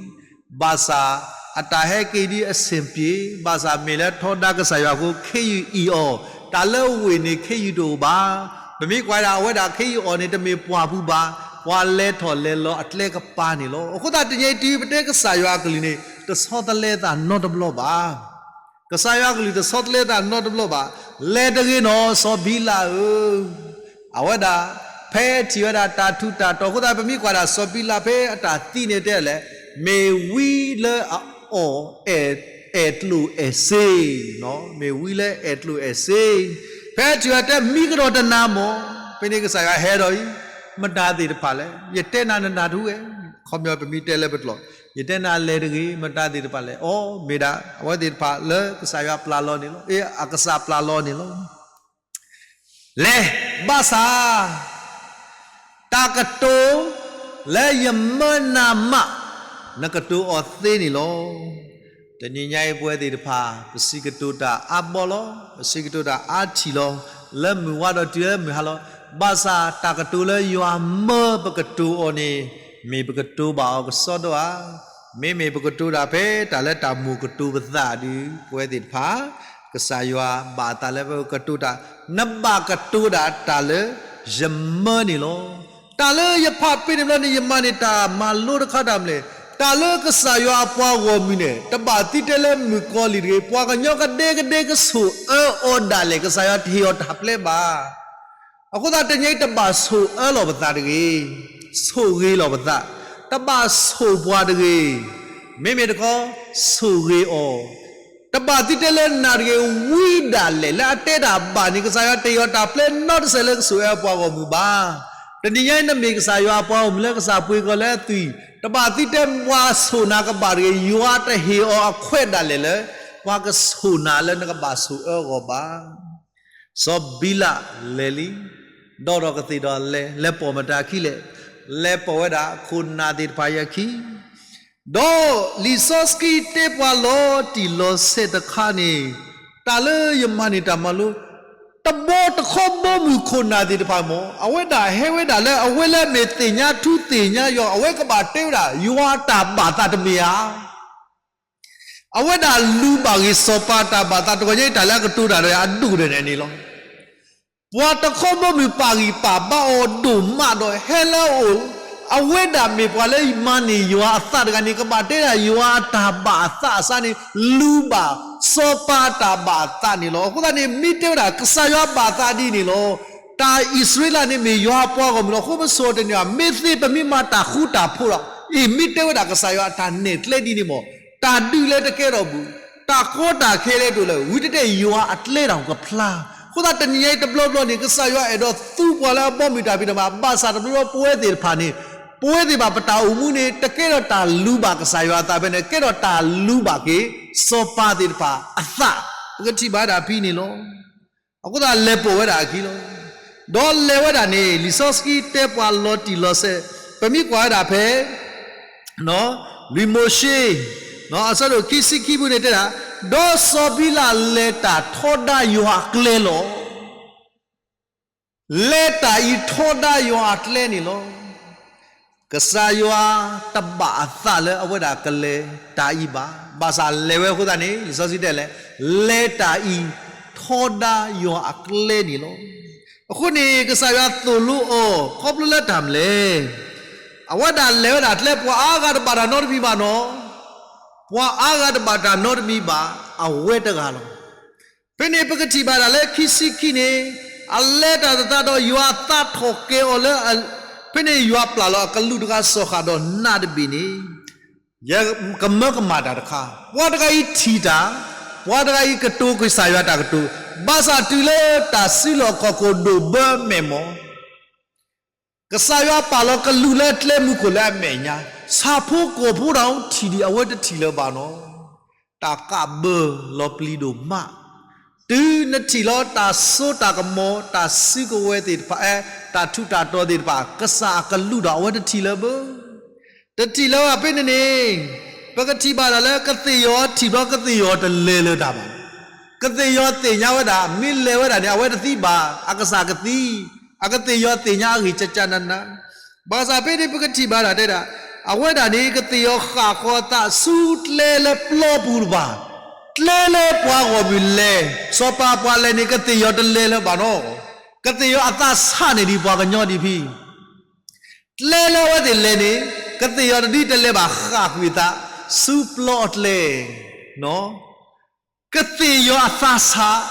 ဘၣ်ဆၣ် အတၢ်ဟဲက့ၤဒ်အဆ့ၣ်ပျ့ၤ, ဘၣ်ဆၣ်မ့ၢ်လၢထီဒါကစၢ်ယွၤအဃိ ခ့ယုၢ်အံၣ်အီၤ, တၢ်လၢဝ့ၢ်န့ၣ်ခ့ယုၢ်တအိၣ်ဘၣ်. ပမ့ၢ်ကွၢ်ဒၣ်အဝဲဒၣ်ခ့ယုၢ်အီၤန့ၣ် တမ့ၢ်ပှၢ်ပူၤဘၣ်, ပှၤလဲၤထီၣ်လဲၤလီၤအကျဲကပၤန့ၣ်လီၤ. အဃိသတးတနံၤအံၤတုၤပတဲကစၢ်ယွၤအကလုၢ်န့ၣ် တဆီတလဲသးနီတဘျီဘၣ်. ကစၢ်ယွၤအကလုၢ်တဆီတလဲသးနီတဘျီဘၣ်. လဲၤတဂ့ၤနီၣ် စီၤဘံလးဧၢ, အဝဲဒၣ် ဖဲထံၣ်ဝဲဒၣ်တၢ်ထူးတၢ်တီၤအဃိသတး ပမ့ၢ်ကွၢ်ဒၣ်စီၤဘံလးဖဲအတၢ်သံန့ၣ်တဲလဲၣ်, မ့ၢ်ဝံလၢအအီၣ်အဲၣ်ကျိၣ်အဲၣ်စ့, မ့ၢ်ဝံလၢအဲၣ်ကျိၣ်အဲၣ်စ့, ဖဲထံၣ်ဝဲတဲမံကဒီးတနၤမၢ်, ဖဲန့ၣ်ကစၢ်ယွၤဟဲဒီးအံၤ, မတၤသ့ၣ်တဖၣ်လဲၣ်, ယတဲနၤနနၢ်တဟူဝဲ, ခီပညီပမ့ၢ်တဲလၢပကျိာ်, ယတဲနၤလဲၤတဂ့ၤ, မတၤသ့ၣ်တဖၣ်လဲၣ်, အိ မ့ၢ်ဒၣ်အဝဲသ့ၣ်တဖၣ်လၢကစၢ်ယွၤပျၢ်လီၤန့ၣ်လီၤ, အကစၢ်ပျၢ်လီၤန့ၣ်လီၤ. လဲၤ, ဘၣ်ဆၣ် တၢ်ကတိၤလၢယမၢနၤမး, နကတိၤအီၤသ့န့ၣ်လီၤ. တနံၤညါအံၤပဝဲသ့ၣ်တဖၣ် ပစံးကတိၤတၢ်အါဘီလီၤ, ပစံးကတိၤတၢ်အါထံၣ်လီၤ, လၢမုၢ်ဝါဒီးတုၤလၢမုၢ်ဟါလီၤ. ဘၣ်ဆၣ်တၢ်ကတိၤလၢယွၤမၢပကတိၤအီၤန့ၣ်, မ့ၢ်ပကတိၤဘၣ်အီၤကစီဒီဧါ, မ့မ့ၢ်ပကတိၤတၢ်ဖဲတၢ်လၢတၢ်မိၣ်ကတိၤပသးဒီး ပဝဲသ့ၣ်တဖၣ် ကစၢ်ယွၤဘၣ်အသးလၢပကတိၤတၢ်, နဘၣ်ကတိၤဒၣ်တၢ်လၢယမၢန့ၣ်လီၤ. တၢ်လၢယဖးပ့ၤန့ၣ်ဘျီန့ၣ် ယမၤန့ၢ်တၢ်မၤလိတခါတၢ်မနုၤလဲၣ်, တၢ်လၢကစၢ်ယွၤအပှၤဂီၢ်မုၢ်န့ၣ် တဘၣ်သံတဲလၢမုၣ်ကီၤလံၢ်တဂ့ၤ, ပှၤကညီကဒဲကဒဲကဆိၣ်အၢအီၤဒၣ်လဲာ်, ကစၢ်ယွၤတဟ့ၣ်အီၤတၢ်ပျဲဘၣ်. အဃိသတးတနံၤအံၤတဘၣ်ဆိၣ်အၢလီၤပသးတဂ့ၤ, ဆိၣ်ဂ့ၤလီၤပသး, တဘၣ်ဆိၣ်ပှၤတဂ့ၤ, မ့မ့ၢ်တခီ ဆိၣ်ဂ့ၤအီၤ, တဘၣ်သံတဲလၢနၤတဂ့ၤ, ဝံဒၣ်လဲာ်လၢအတဲတၢ်ဘၣ်န့ၣ် ကစၢ်ယွၤတဟ့ၣ်အီၤတၢ်ပျဲနီတစဲးလၢကဆိၣ်အၢပှၤဂီၢ်မုၢ်ဘၣ်. တနံၤညါအံၤ နမ့ၢ်ကစၢ်ယွၤအပှၤဂီၢ်မုၢ်လၢကစၢ်ပှ့ၤကီၤလၢအသွံၣ်, တဘၣ်သံတဲပှၤဆိၣ်နၤကဘၣ်တဂ့ၤ, ယွၤတဟ့ၣ်အီၤအခွဲးဒၣ်လဲာ်လၢ ပှၤကဆိၣ်နၤလၢနကဘၣ်ဆိၣ်အၢအဂီၢ်ဘၣ်. စီၤဘံလးလဲၤလံ, ဒီးဒီးကသ့ၣ်ဒီးလဲၤ, လဲၤပိာ်မတၤအခံလဲၣ်, လဲၤပိာ်ဝဲဒၣ်ခိၣ်နၢ်သ့ၣ်တဖၣ်အခံ ဒီးလံာ်စီဆှံတဲပှၤလီၤတံၢ်လီၤဆဲးတခါန့ၣ်, တၢ်လၢယမၤန့ၢ်တၢ်မၤလိ, တဘီတခီဘီမုၢ်ခိၣ်နၢ်သ့ၣ်တဖၣ်မ့ၢ် အဝဲဒၣ်ဟဲဝဲဒၣ်လၢအဝဲလၢအမ့ၢ်သ့ၣ်ညါထူသ့ၣ်ညါယွၤ, အဝဲကဘၣ်တဲဝဲဒၣ် ယွၤတၢ်ဘၣ်သးတမ့ၢ်ဧါ. အဝဲဒၣ်လူၤဘၣ်ဂ့ၤစီၤပၤတၢ်ဘၣ်သးတဂီၤညါအံၤ တၢ်လၢအကတိၤတၢ်ဒီးယၤအဒိၣ်ကတၢၢ်န့ၣ်န့ၣ်လီၤ. ပှၤတခီဘီမုၢ်ပာ်ဂံၢ်ပာ်ဘါအီၤဒိၣ်မးဒီး ဟဲလၢအအိၣ်, အဝဲဒၣ်မ့ၢ်ပှၤလၢမၤန့ၢ်ယွၤအသးတဂၤန့ၣ် ကဘၣ်တဲဒၣ်ယွၤအတၢ်ဘၣ်အသးအစးန့ၣ် လူၤဘၣ်စီၤပၤတၢ်ဘၣ်အသးန့ၣ်လီၤ. အဃိသတးန့ၣ် မ့ၢ်တဲဝဲဒၣ်ကစၢ်ယွၤဘၣ်သးဒ်န့ၣ်လီၤ. တၢ်အံၣ်စရ့လးန့ၣ်မ့ၢ်ယွၤအပှၤဂီၢ်မုၢ်လီၤ. အဃိပဆိၣ်တန့ၢ်ဘၣ် မ့ၢ်သ့ပမ့ၢ်မၤတၢ်ဃူတၢ်ဖိးဒီး အံၤမ့ၢ်တဲဝဲဒၣ်ကစၢ်ယွၤအတၢ်နဲၣ်ကျဲဒ်န့ၣ်မ့ၢ် တၢ်ဒုးလၢတကဲထီၣ်ဘၣ်, တၢ်ကီတၢ်ခဲလၢတအိၣ်လၢၤ, ဝံၤတတဲယွၤအကျဲတၢ်ကဖျါ. အဃိသတးတနံၤအံၤတဘျီဘျီန့ၣ် ကစၢ်ယွၤအဲၣ်ဒိးသူပှၤလၢအဘီမုၢ်တၢ်ဖံးတၢ်မၤ ဘၣ်ဆၣ်တဘျီဘျီပဝဲသ့ၣ်တဖၣ်န့ၣ် ပဝဲသ့ၣ်တဖၣ်ပတၢ်အိၣ်မူန့ၣ် တကဲထီၣ်တၢ်လူၤဘၣ်ကစၢ်ယွၤအသးဖဲန့ၣ် ကဲထီၣ်တၢ်လူၤဘၣ်က့ၤ စီၤပၤသ့ၣ်တဖၣ်အသး, ပကထံၣ်ဘၣ်ဒၣ်ဖဲန့ၣ်လီၤ. အဃိသတးလဲၤပိာ်ဝဲဒၣ်အခံလီၤ. ဒီးလဲၤဝဲဒၣ်န့ၣ် လံာ်စီဆှံတဲပှၤလီၤတံၢ်လီၤဆဲး, ပမ့ၢ်ကွၢ်ဝဲဒၣ်ဖဲ လွံၢ်မိၤၡ့ အဆၢဒိၣ်ခံဆံခံပူၤန့ၣ်တဲဒၣ်, ဒီးစီၤဘံလးလဲၤတၢ်ထီဒါယွၤအကျဲလီၤ. လဲၤတၢ်အံၤထီဒါယွၤအကျဲန့ၣ်လီၤ. ကစၢ်ယွၤတဘၣ်အသးလၢအဝဲဒၣ်ကလဲၤတၢ်အံၤဘၣ်. ဘၣ်ဆၣ်လဲၤဝဲအဃိသတးန့ၣ် လံာ်စီဆှံတဲလဲၣ်, လဲၤတၢ်အံၤထီဒါယွၤအကျဲန့ၣ်လီၤ. အဃိန့ၣ် ကစၢ်ယွၤသိၣ်လိအီၤခီဖျိလၢတၢ်မနုၤလဲၣ်. အဝဲဒၣ်လဲၤဝဲဒၣ်ကျဲ ပှၤအါဂၤတဘၣ်တၢ်နီတမံၤဘၣ်နီၤ. ပှၤအါဂၤတဘၣ်တၢ်နီတမံၤဘၣ် အဝဲတဂၤလီၤ. ဖဲန့ၣ်ပကထံၣ်ဘၣ်ဒၣ်လၢခံဆံခံန့ၣ် အလဲၤတၢ်သတးဒီးယွၤသးထီၣ်ကဲၤအီၤလၢ ဖဲန့ၣ်ယွၤပျၢ်လီၤအကလူးတဂၤစီၤဃာ်ဒီးနးတဘ့ၣ်န့ၣ် ယကမၢကမၣ်တၢ်တခါ, ပှၤတဂၤအံၤထံၣ်တၢ်, ပှၤတဂၤအံၤကတိၤကစၢ်ယွၤတၢ်ကတိၤ, ဘၣ်ဆၣ်တုၤလၢတၢ်စုလီၢ်ခီၣ်ခိၣ်ဒိၣ်ဘၢမဲာ်မီၢ် ကစၢ်ယွၤပာ်လီၤကလူးလၢကျဲမုၢ်ခိၣ်လၢအမဲာ်ညါ, ဆၣ်ဖိကီၢ်ဖိတၢ်ထံၣ်ဒံး အဝဲတထံၣ်လၢၤဘၣ်နီၤ. တၢ်ကးဘၢလီၤပျံၤဒိၣ်မး, တုၤနထံၣ်လီၤတၢ်စိတၢ်ကမီၤ တၢ်စုကဝဲၤသ့ၣ်တဖၣ် အဲ တၢ်ထူးတၢ်တီၤသ့ၣ်တဖၣ် ကစၢ်အကလူးဒီးအဝဲတထံၣ်လၢၤဘၣ်. တထံၣ်လၢၤဘၣ်ဖဲန့ၣ်န့ၣ် ပကထံၣ်ဘၣ်ဒၣ်လၢကသ့ၣ်ယီၤထံၣ်ဘျီ ကသ့ၣ်ယီၤတလဲၤလၢၤတၢ်ဘၣ်. ကသ့ၣ်ယီၤသ့ၣ်ညါဝဲဒၣ် မ့ၢ်လဲၤဝဲဒၣ်န့ၣ် အဝဲတသံဘၣ်, အကစၢ်ကသံ, အကသ့ၣ်ယီၤသ့ၣ်ညါအဂ့ၢ်ကကနနၤ. ဘၣ်ဆၣ်ဖဲန့ၣ်ပကထံၣ်ဘၣ်ဒၣ်တဲဒၣ်, အဝဲဒၣ်န့ၣ် ကသ့ၣ်ယီၤဃၣ်ဃီၤအသးဆူကျဲလၢပျီပူၤတဘၣ်, ကျဲလၢပှၤဂီၢ်မုၢ်လဲၤ, စီၤပၤပှၤလဲၤန့ၣ် ကသ့ၣ်ယီၤတလဲၤလၢၤဘၣ်နီၤ. ကသ့ၣ်ယီၤအသးဆးန့ၢ်ဒံးပှၤကညီဒံးဖဲ ကျဲလၢအဝဲသ့ၣ်လဲၤန့ၣ် ကသ့ၣ်ယီၤတဒုတလဲၤဘၣ်ဃၣ်ကွံာ်အသးဆူပျီအကျဲ, ကသ့ၣ်ယီၤအသးဆး,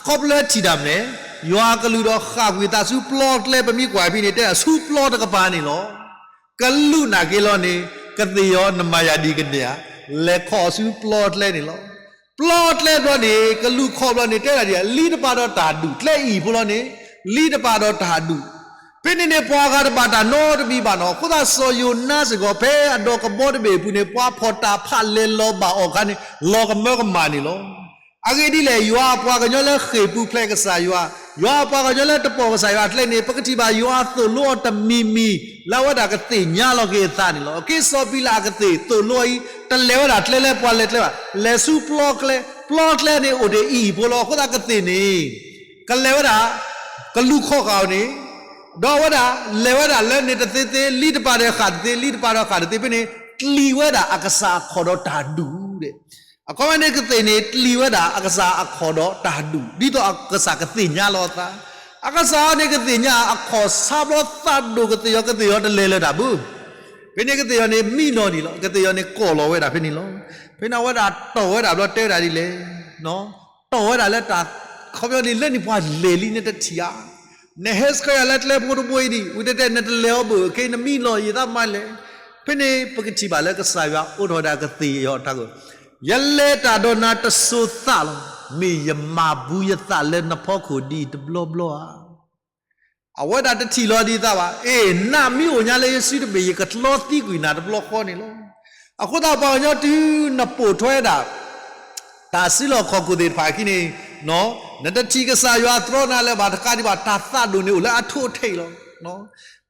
ခီဖျိထံၣ်တၢ်မနုၤလဲၣ်, ယွၤကလူးဒီးဃၣ်ကွံာ်အသးဆူပျီအကျဲ ပမ့ၢ်ကွၢ်ဖဲန့ၣ် တဲဒၣ်ဆူပျီတကပၤန့ၣ်လီၤ. ကလူးနာ်က့ၤလီၤန့ၣ် ကသ့ၣ်ယီၤနမၤယၤဒ်ကန့ၣ်ဧါ, လဲၤခီဆူပျီအကျဲန့ၣ်လီၤ. ပျီအကျဲဘျီန့ၣ် ကလူးခီဘျီန့ၣ် တဲဒၣ်ဒ် လံတပာ်ဒီးတၢ်ဒူၣ်, ကျဲအံၤဖိလီၤန့ၣ် လံတပာ်ဒီးတၢ်ဒူၣ်. ဖဲန့ၣ်န့ၣ် ပှၤဂၤတဘၣ်တၢ်နီတမံၤဘၣ်နီၤ. အဃိသတးစီၤယိၤနါစ့ၢ်ကီး ဖဲအဒီးကဘီတဘ့ၣ်အပူၤန့ၣ် ပှၤဖီၣ်တၢ်ဖးလဲၤလီၤဘၣ်အီၤအခါန့ၣ် လီၤကမၢကမၣ်န့ၣ်လီၤ. အဂ့ၢ်ဒ်လဲၣ် ယွၤအပှၤကညီလၢဃ့ၢ်ပူၤဖျဲးကစၢ်ယွၤ, ယွၤအပှၤကညီလၢတပိာ်ကစၢ်ယွၤအကျဲန့ၣ် ပကထံၣ်ဘၣ်ယွၤသိၣ်လိအီၤတမံၤမံၤ လၢအဝဲဒၣ်ကသ့ၣ်ညါလီၤက့ၤအသးန့ၣ်လီၤ. အက့စီၤဘံလးအကသ့ၣ်သိၣ်လိအံၤ တလဲၤဝဲဒၣ်ကျဲလၢပှၤလဲၤကျဲဘၣ်, လဲၤဆူပျီကျဲ, ပျီကျဲန့ၣ်အိၣ်တ့ၢ်အံၤဖိလီၤ. အဃိသတးကသ့ၣ်န့ၣ် ကလဲၤဝဲဒၣ် ကလူးခီဃာ်အီၤန့ၣ်, ဒီးအဝဲဒၣ်လဲၤဝဲဒၣ်လၢန့ၣ်တသ့သ့, လံတပာ်ဒီးဃၣ်တသ့, လံတပာ်ဒီးဃၣ်တသ့, ဖဲန့ၣ် တလံၤဝဲဒၣ်အကစၢ်အခီၣ်ဒီးတၢ်ဒူၣ်ဒဲး. အခီပညီန့ၣ် ကသ့ၣ်န့ၣ် တလံၤဝဲဒၣ်အကစၢ်အခီၣ်ဒီးတၢ်ဒူၣ် ဒ်သိးအကစၢ်ကသ့ၣ်ညါလီၤအသး. အကစၢ်န့ၣ်ကသ့ၣ်ညါအခီၣ်ဆါဘျီသးဒိၣ်ကသ့ၣ်ယီၤ, ကသ့ၣ်ယီၤတလဲၤလၢၤတၢ်ဘၣ်. ဖဲန့ၣ်ကသ့ၣ်ယီၤန့ၣ်မံနီၤဒံးလီၤ. ကသ့ၣ်ယီၤန့ၣ်ကိးလီၤဝဲဒၣ်ဖဲန့ၣ်လီၤ. ဖဲန့ၣ်အဝဲဒၣ်တီၢ်ဝဲဒၣ်ဘျီတဲဝဲဒၣ်ဒ်လဲၣ်, တီၢ်ဝဲဒၣ်လၢတၢ် အခီပညီန့ၣ် လၢန့ၣ်ပှၤလဲၤလံနတထံၣ်ဧါ. နဟဲဆှၢယၤလၢကျဲဖိတဘိအံၤဒံး, ဝံၤတဲတဲနတလဲၤအီၤဘၣ်, ခဲအံၤနမံလီၤယသးမၤလဲၣ်. ဖဲန့ၣ်ပကထံၣ်ဘၣ်လၢကစၢ်ယွၤအိးထီၣ်ဝဲဒၣ်ကသ့ၣ်ယီၤအတၢ်ကတိၤ, ယလဲၤတၢ်ဒီးနၤတစိၤသးလီၤ. မ့ၢ်ယမၤဘူးယသးလၢနဖီခိၣ်ဒ်အံၤတဘျီဘျီဧါ. အဝဲဒၣ်တထံၣ်လီၤဒ်အသးဘၣ်. အ့ၣ်, နမ့ၢ်အိၣ်ညါလၢယစုတဘ့ၣ် ယကကျီသံကွံာ်နၤတဘျီဃီန့ၣ်လီၤ. အဃိသတးပှၤကညီတုၤနပိာ်ထွဲဒၣ် တၢ်စုလီၢ်ခီၣ်ခိၣ်သ့ၣ်တဖၣ်အခံန့ၣ်, နတထံၣ်ကစၢ်ယွၤသြီနၤလၢၤဘၣ်တကးဒံးဘၣ် တၢ်သးဒိၣ်န့ၣ်အိၣ်လၢအထိးအထံးလီၤ.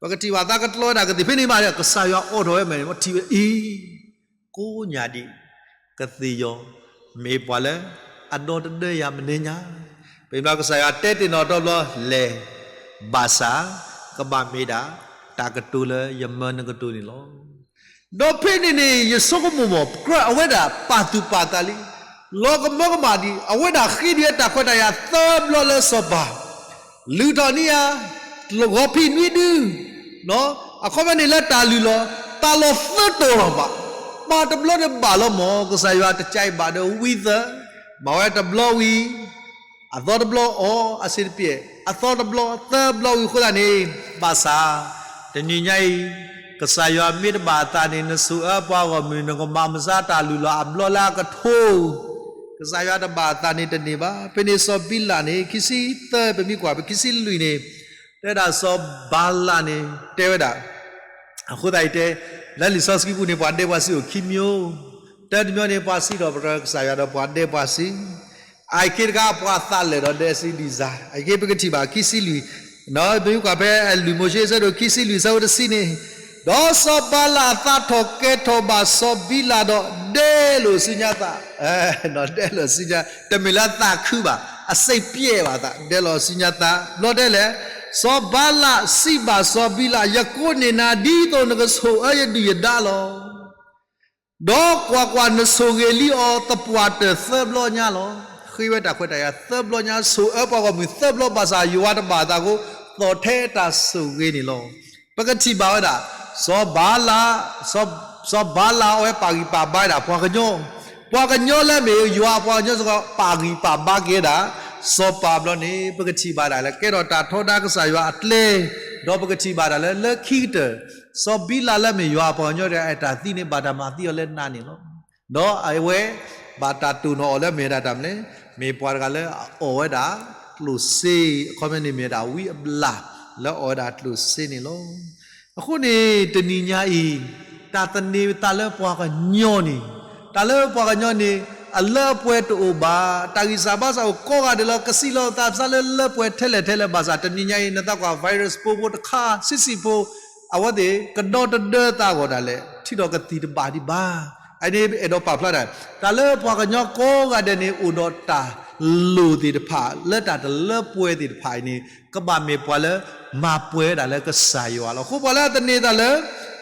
ပကထံၣ်ဘၣ်သးကကျီဝဲဒၣ်ကသ့ၣ်ဖဲန့ၣ်ဘၣ်ဒီး ကစၢ်ယွၤအိးထီၣ်ဝဲမ့ၢ်ထံၣ်ဝဲအံၤ ကိးညၣ်ဒံး ကသ့ၣ်ယီၤ မ့ၢ်ပှၤလၢအဒီတဒၢယၤမနုၤညါ, ပမ့ၢ်ကစၢ်ယွၤတဲတ့ၢ်နီၣ်ထီၣ်ဘျီလဲၤ, ဘၣ်ဆၣ် ကဘၣ်မ့ၢ်ဒၣ် တၢ်ကတိၤလၢယမၢနကတိၤန့ၣ်လီၤ. ဒီးဖဲန့ၣ်န့ၣ် ယဆိကမိၣ်မ့ၢ် ကြၢးအဝဲဒၣ်ပာ်သူၣ်ပာ်သးလံ, လီၤကမၢကမၣ်ဒံး အဝဲဒၣ်ဃ့ဒံးတၢ်ခွဲးတၢ်ယာ်သၢဘျီလၢစီၤပၤ, လုၢ်ထီၣ်န့ၢ်ယၤ ဂီၤဖံးနွံဒု, အခီပညီန့ၣ်လၢတၢ်လုၢ်လီၢ် တၢ်လီၢ်သၢတီၤလီၤဘၣ်, ဘၣ်တဘျီန့ၣ်ဘၣ်လီၤမၢ်, ကစၢ်ယွၤတကးအံၤဘၣ်ဒီးဝံသၢ, ဘၣ်ဝဲတဘျီဝံၤ အသီတဘျီအီၤ, အစ့တပျဲၢ် အသီတဘျီ သၢဘျီဝံၤအဃိသတးန့ၣ်, ဘၣ်ဆၣ် တနံၤညါအံၤ ကစၢ်ယွၤမ့ၢ်တဘၣ်အသးန့ၣ် နဆိၣ်အၢပှၤဂီၢ်မုၢ် နကမၤမုၢ်ဆါတၢ်လုၢ်လီၢ်အဘျီလၢအကထိ, ကစၢ်ယွၤတဘၣ်အသးန့ၣ်တန့ၢ်ဘၣ်. ဖဲန့ၣ်စီၤဘံလးန့ၣ် ခံဆံသၢ ပမ့ၢ်ကွၢ် ပခံဆံလွံၢ်န့ၣ် တဲဒၣ်စီၤဘၤလးန့ၣ် တဲဝဲဒၣ် အဃိသတးအံၤတဲ လၢလံာ်စီဆှံပူၤန့ၣ် ပှၤဒဲပှၤစံးအိၣ်ခံမျိုး, တၢတမျိုးန့ၣ် ပှၤစံးထီၣ်ပတြၢၤကစၢ်ယွၤဒီးပှၤဒဲပှၤစံး, အအံၤခ့တခါပှၤသးလၢာ်ဒီးဒဲစံးဒံးစၢ်, အအံၤခ့ပကထံၣ်ဘၣ်ခံဆံလွံၢ်, ပမ့ၢ်ကွၢ်ဖဲအလွံၢ်မိၤၡ့အဆၢဒိၣ်ခံဆံလွံၢ်အဆၢဖိတဆံန့ၣ်, ဒီးစီၤဘၤလးအသးထီၣ်ကဲထီၣ်ဘၣ်စီၤဘံလးဒီး ဒဲလီၤဆူညါသး, ဒဲလီၤဆူညါ, တမ့ၢ်လၢသးခုဘၣ်, အစိတ်ပျက်ဘၣ်သး, ဒဲလီၤဆူညါသး, ဘျီတဲလဲၣ်, စီၤဘၤလးစံးဘၣ်စီၤဘံလး, ယကိးန့ၢ်နၤဒ်သိးနကဆိၣ်အၢယဒုၣ်ယဒါလီၤ. ဒီးကွၢ်ကွၢ်, နဆိၣ်ဂ့ၤလံအီၤသပှၢ်တၢၢ်သၢဘျီညါလီၤ. ဃ့ဝဲတၢ်ခွဲးတၢ်ယာ်သၢဘျီညါ, ဆိၣ်အၢပှၤဂီၢ်မုၢ်သၢဘျီဘၣ်ဆၣ် ယွၤတဘၣ်အသးအဃိ, သီၣ်ထဲတၢ်ဆိၣ်ဂ့ၤန့ၣ်လီၤ. ပကထံၣ်ဘၣ်ဝဲဒၣ် စီၤဘၤလး, စီၤဘၤလးအဝဲပာ်ဂံၢ်ပာ်ဘါဝဲဒၣ်ပှၤကညီ, ပှၤကညီလၢအမ့ၢ်ယွၤအပှၤကညီစ့ၢ်ကီး ပာ်ဂံၢ်ပာ်ဘါက့ၤဝဲဒၣ် စီၤပၤဘျီန့ၣ် ပကထံၣ်ဘၣ်ဒၣ်လၢ ကဲထီၣ်တၢ်ထီဒါကစၢ်ယွၤအကျဲ, ဒီးပကထံၣ်ဘၣ်ဒၣ်လၢ လၢခံကတၢၢ် စီၤဘံလးလၢအမ့ၢ်ယွၤအပှၤကညီတဂၤ အတၢ်သံန့ၣ် ဘၣ်တၢ်မၤသံအီၤလၢနးန့ၣ်လီၤ. ဒီးအဝဲ ဘၣ်တၢ်တိၢ်နီၣ်အီၤလၢအမ့ၢ်ဝဲဒၣ်တၢ်မနုၤလဲၣ်, မ့ၢ်ပှၤတဂၤလၢအအီၣ်ဝဲဒၣ်ကျိၣ်စ့, အခီပညီန့ၣ်မ့ၢ်ဝဲဒၣ်ဝံအဘျၣ် လၢအအီၣ်ဝဲဒၣ်ကျိၣ်စ့န့ၣ်လီၤ. အဃိန့ၣ် တနံၤညါအံၤ တၢ်သန့ၤသးလၢပှၤကညီန့ၣ်, တၢ်လၢပှၤကညီန့ၣ် အလၢအပှဲၤတအိၣ်ဘၣ်, တၢ်ဂံၢ်စၢ်ဘါစၢ်အိၣ်ကိးဂၤဒဲးလီၤ, ကစံးလီၤသးပသးလၢလၢပှဲၤထဲလဲၣ်ထဲလဲၣ်ဘၣ်ဆၣ် တနံၤညါအံၤ နသးကွၢ် virus ဖိဖိတခါ ဆံးဆံးဖိ အဝဲသ့ၣ်ကဒီတဒၢသးအဂီၢ်ဒၣ်လဲာ် ထံၣ်ထီၣ်ကသံၣ်တဘၣ်ဒံးဘၣ်. အန့ၣ်အဲၣ်ဒိးပာ်ဖျါဒၣ် တၢ်လၢပှၤကညီကိးဂၤဒဲးန့ၣ် အိၣ်ဒီးတၢ်လိၣ်သ့ၣ်တဖၣ် လၢတၢ်တလၢပှဲၤသ့ၣ်တဖၣ်အံၤန့ၣ် ကဘၣ်မ့ၢ်ပှၤလၢမၤပှဲၤဝဲဒၣ်လၢကစၢ်ယွၤလီၤ. အဃိပှၤလၢအသန့ၤသးလၢ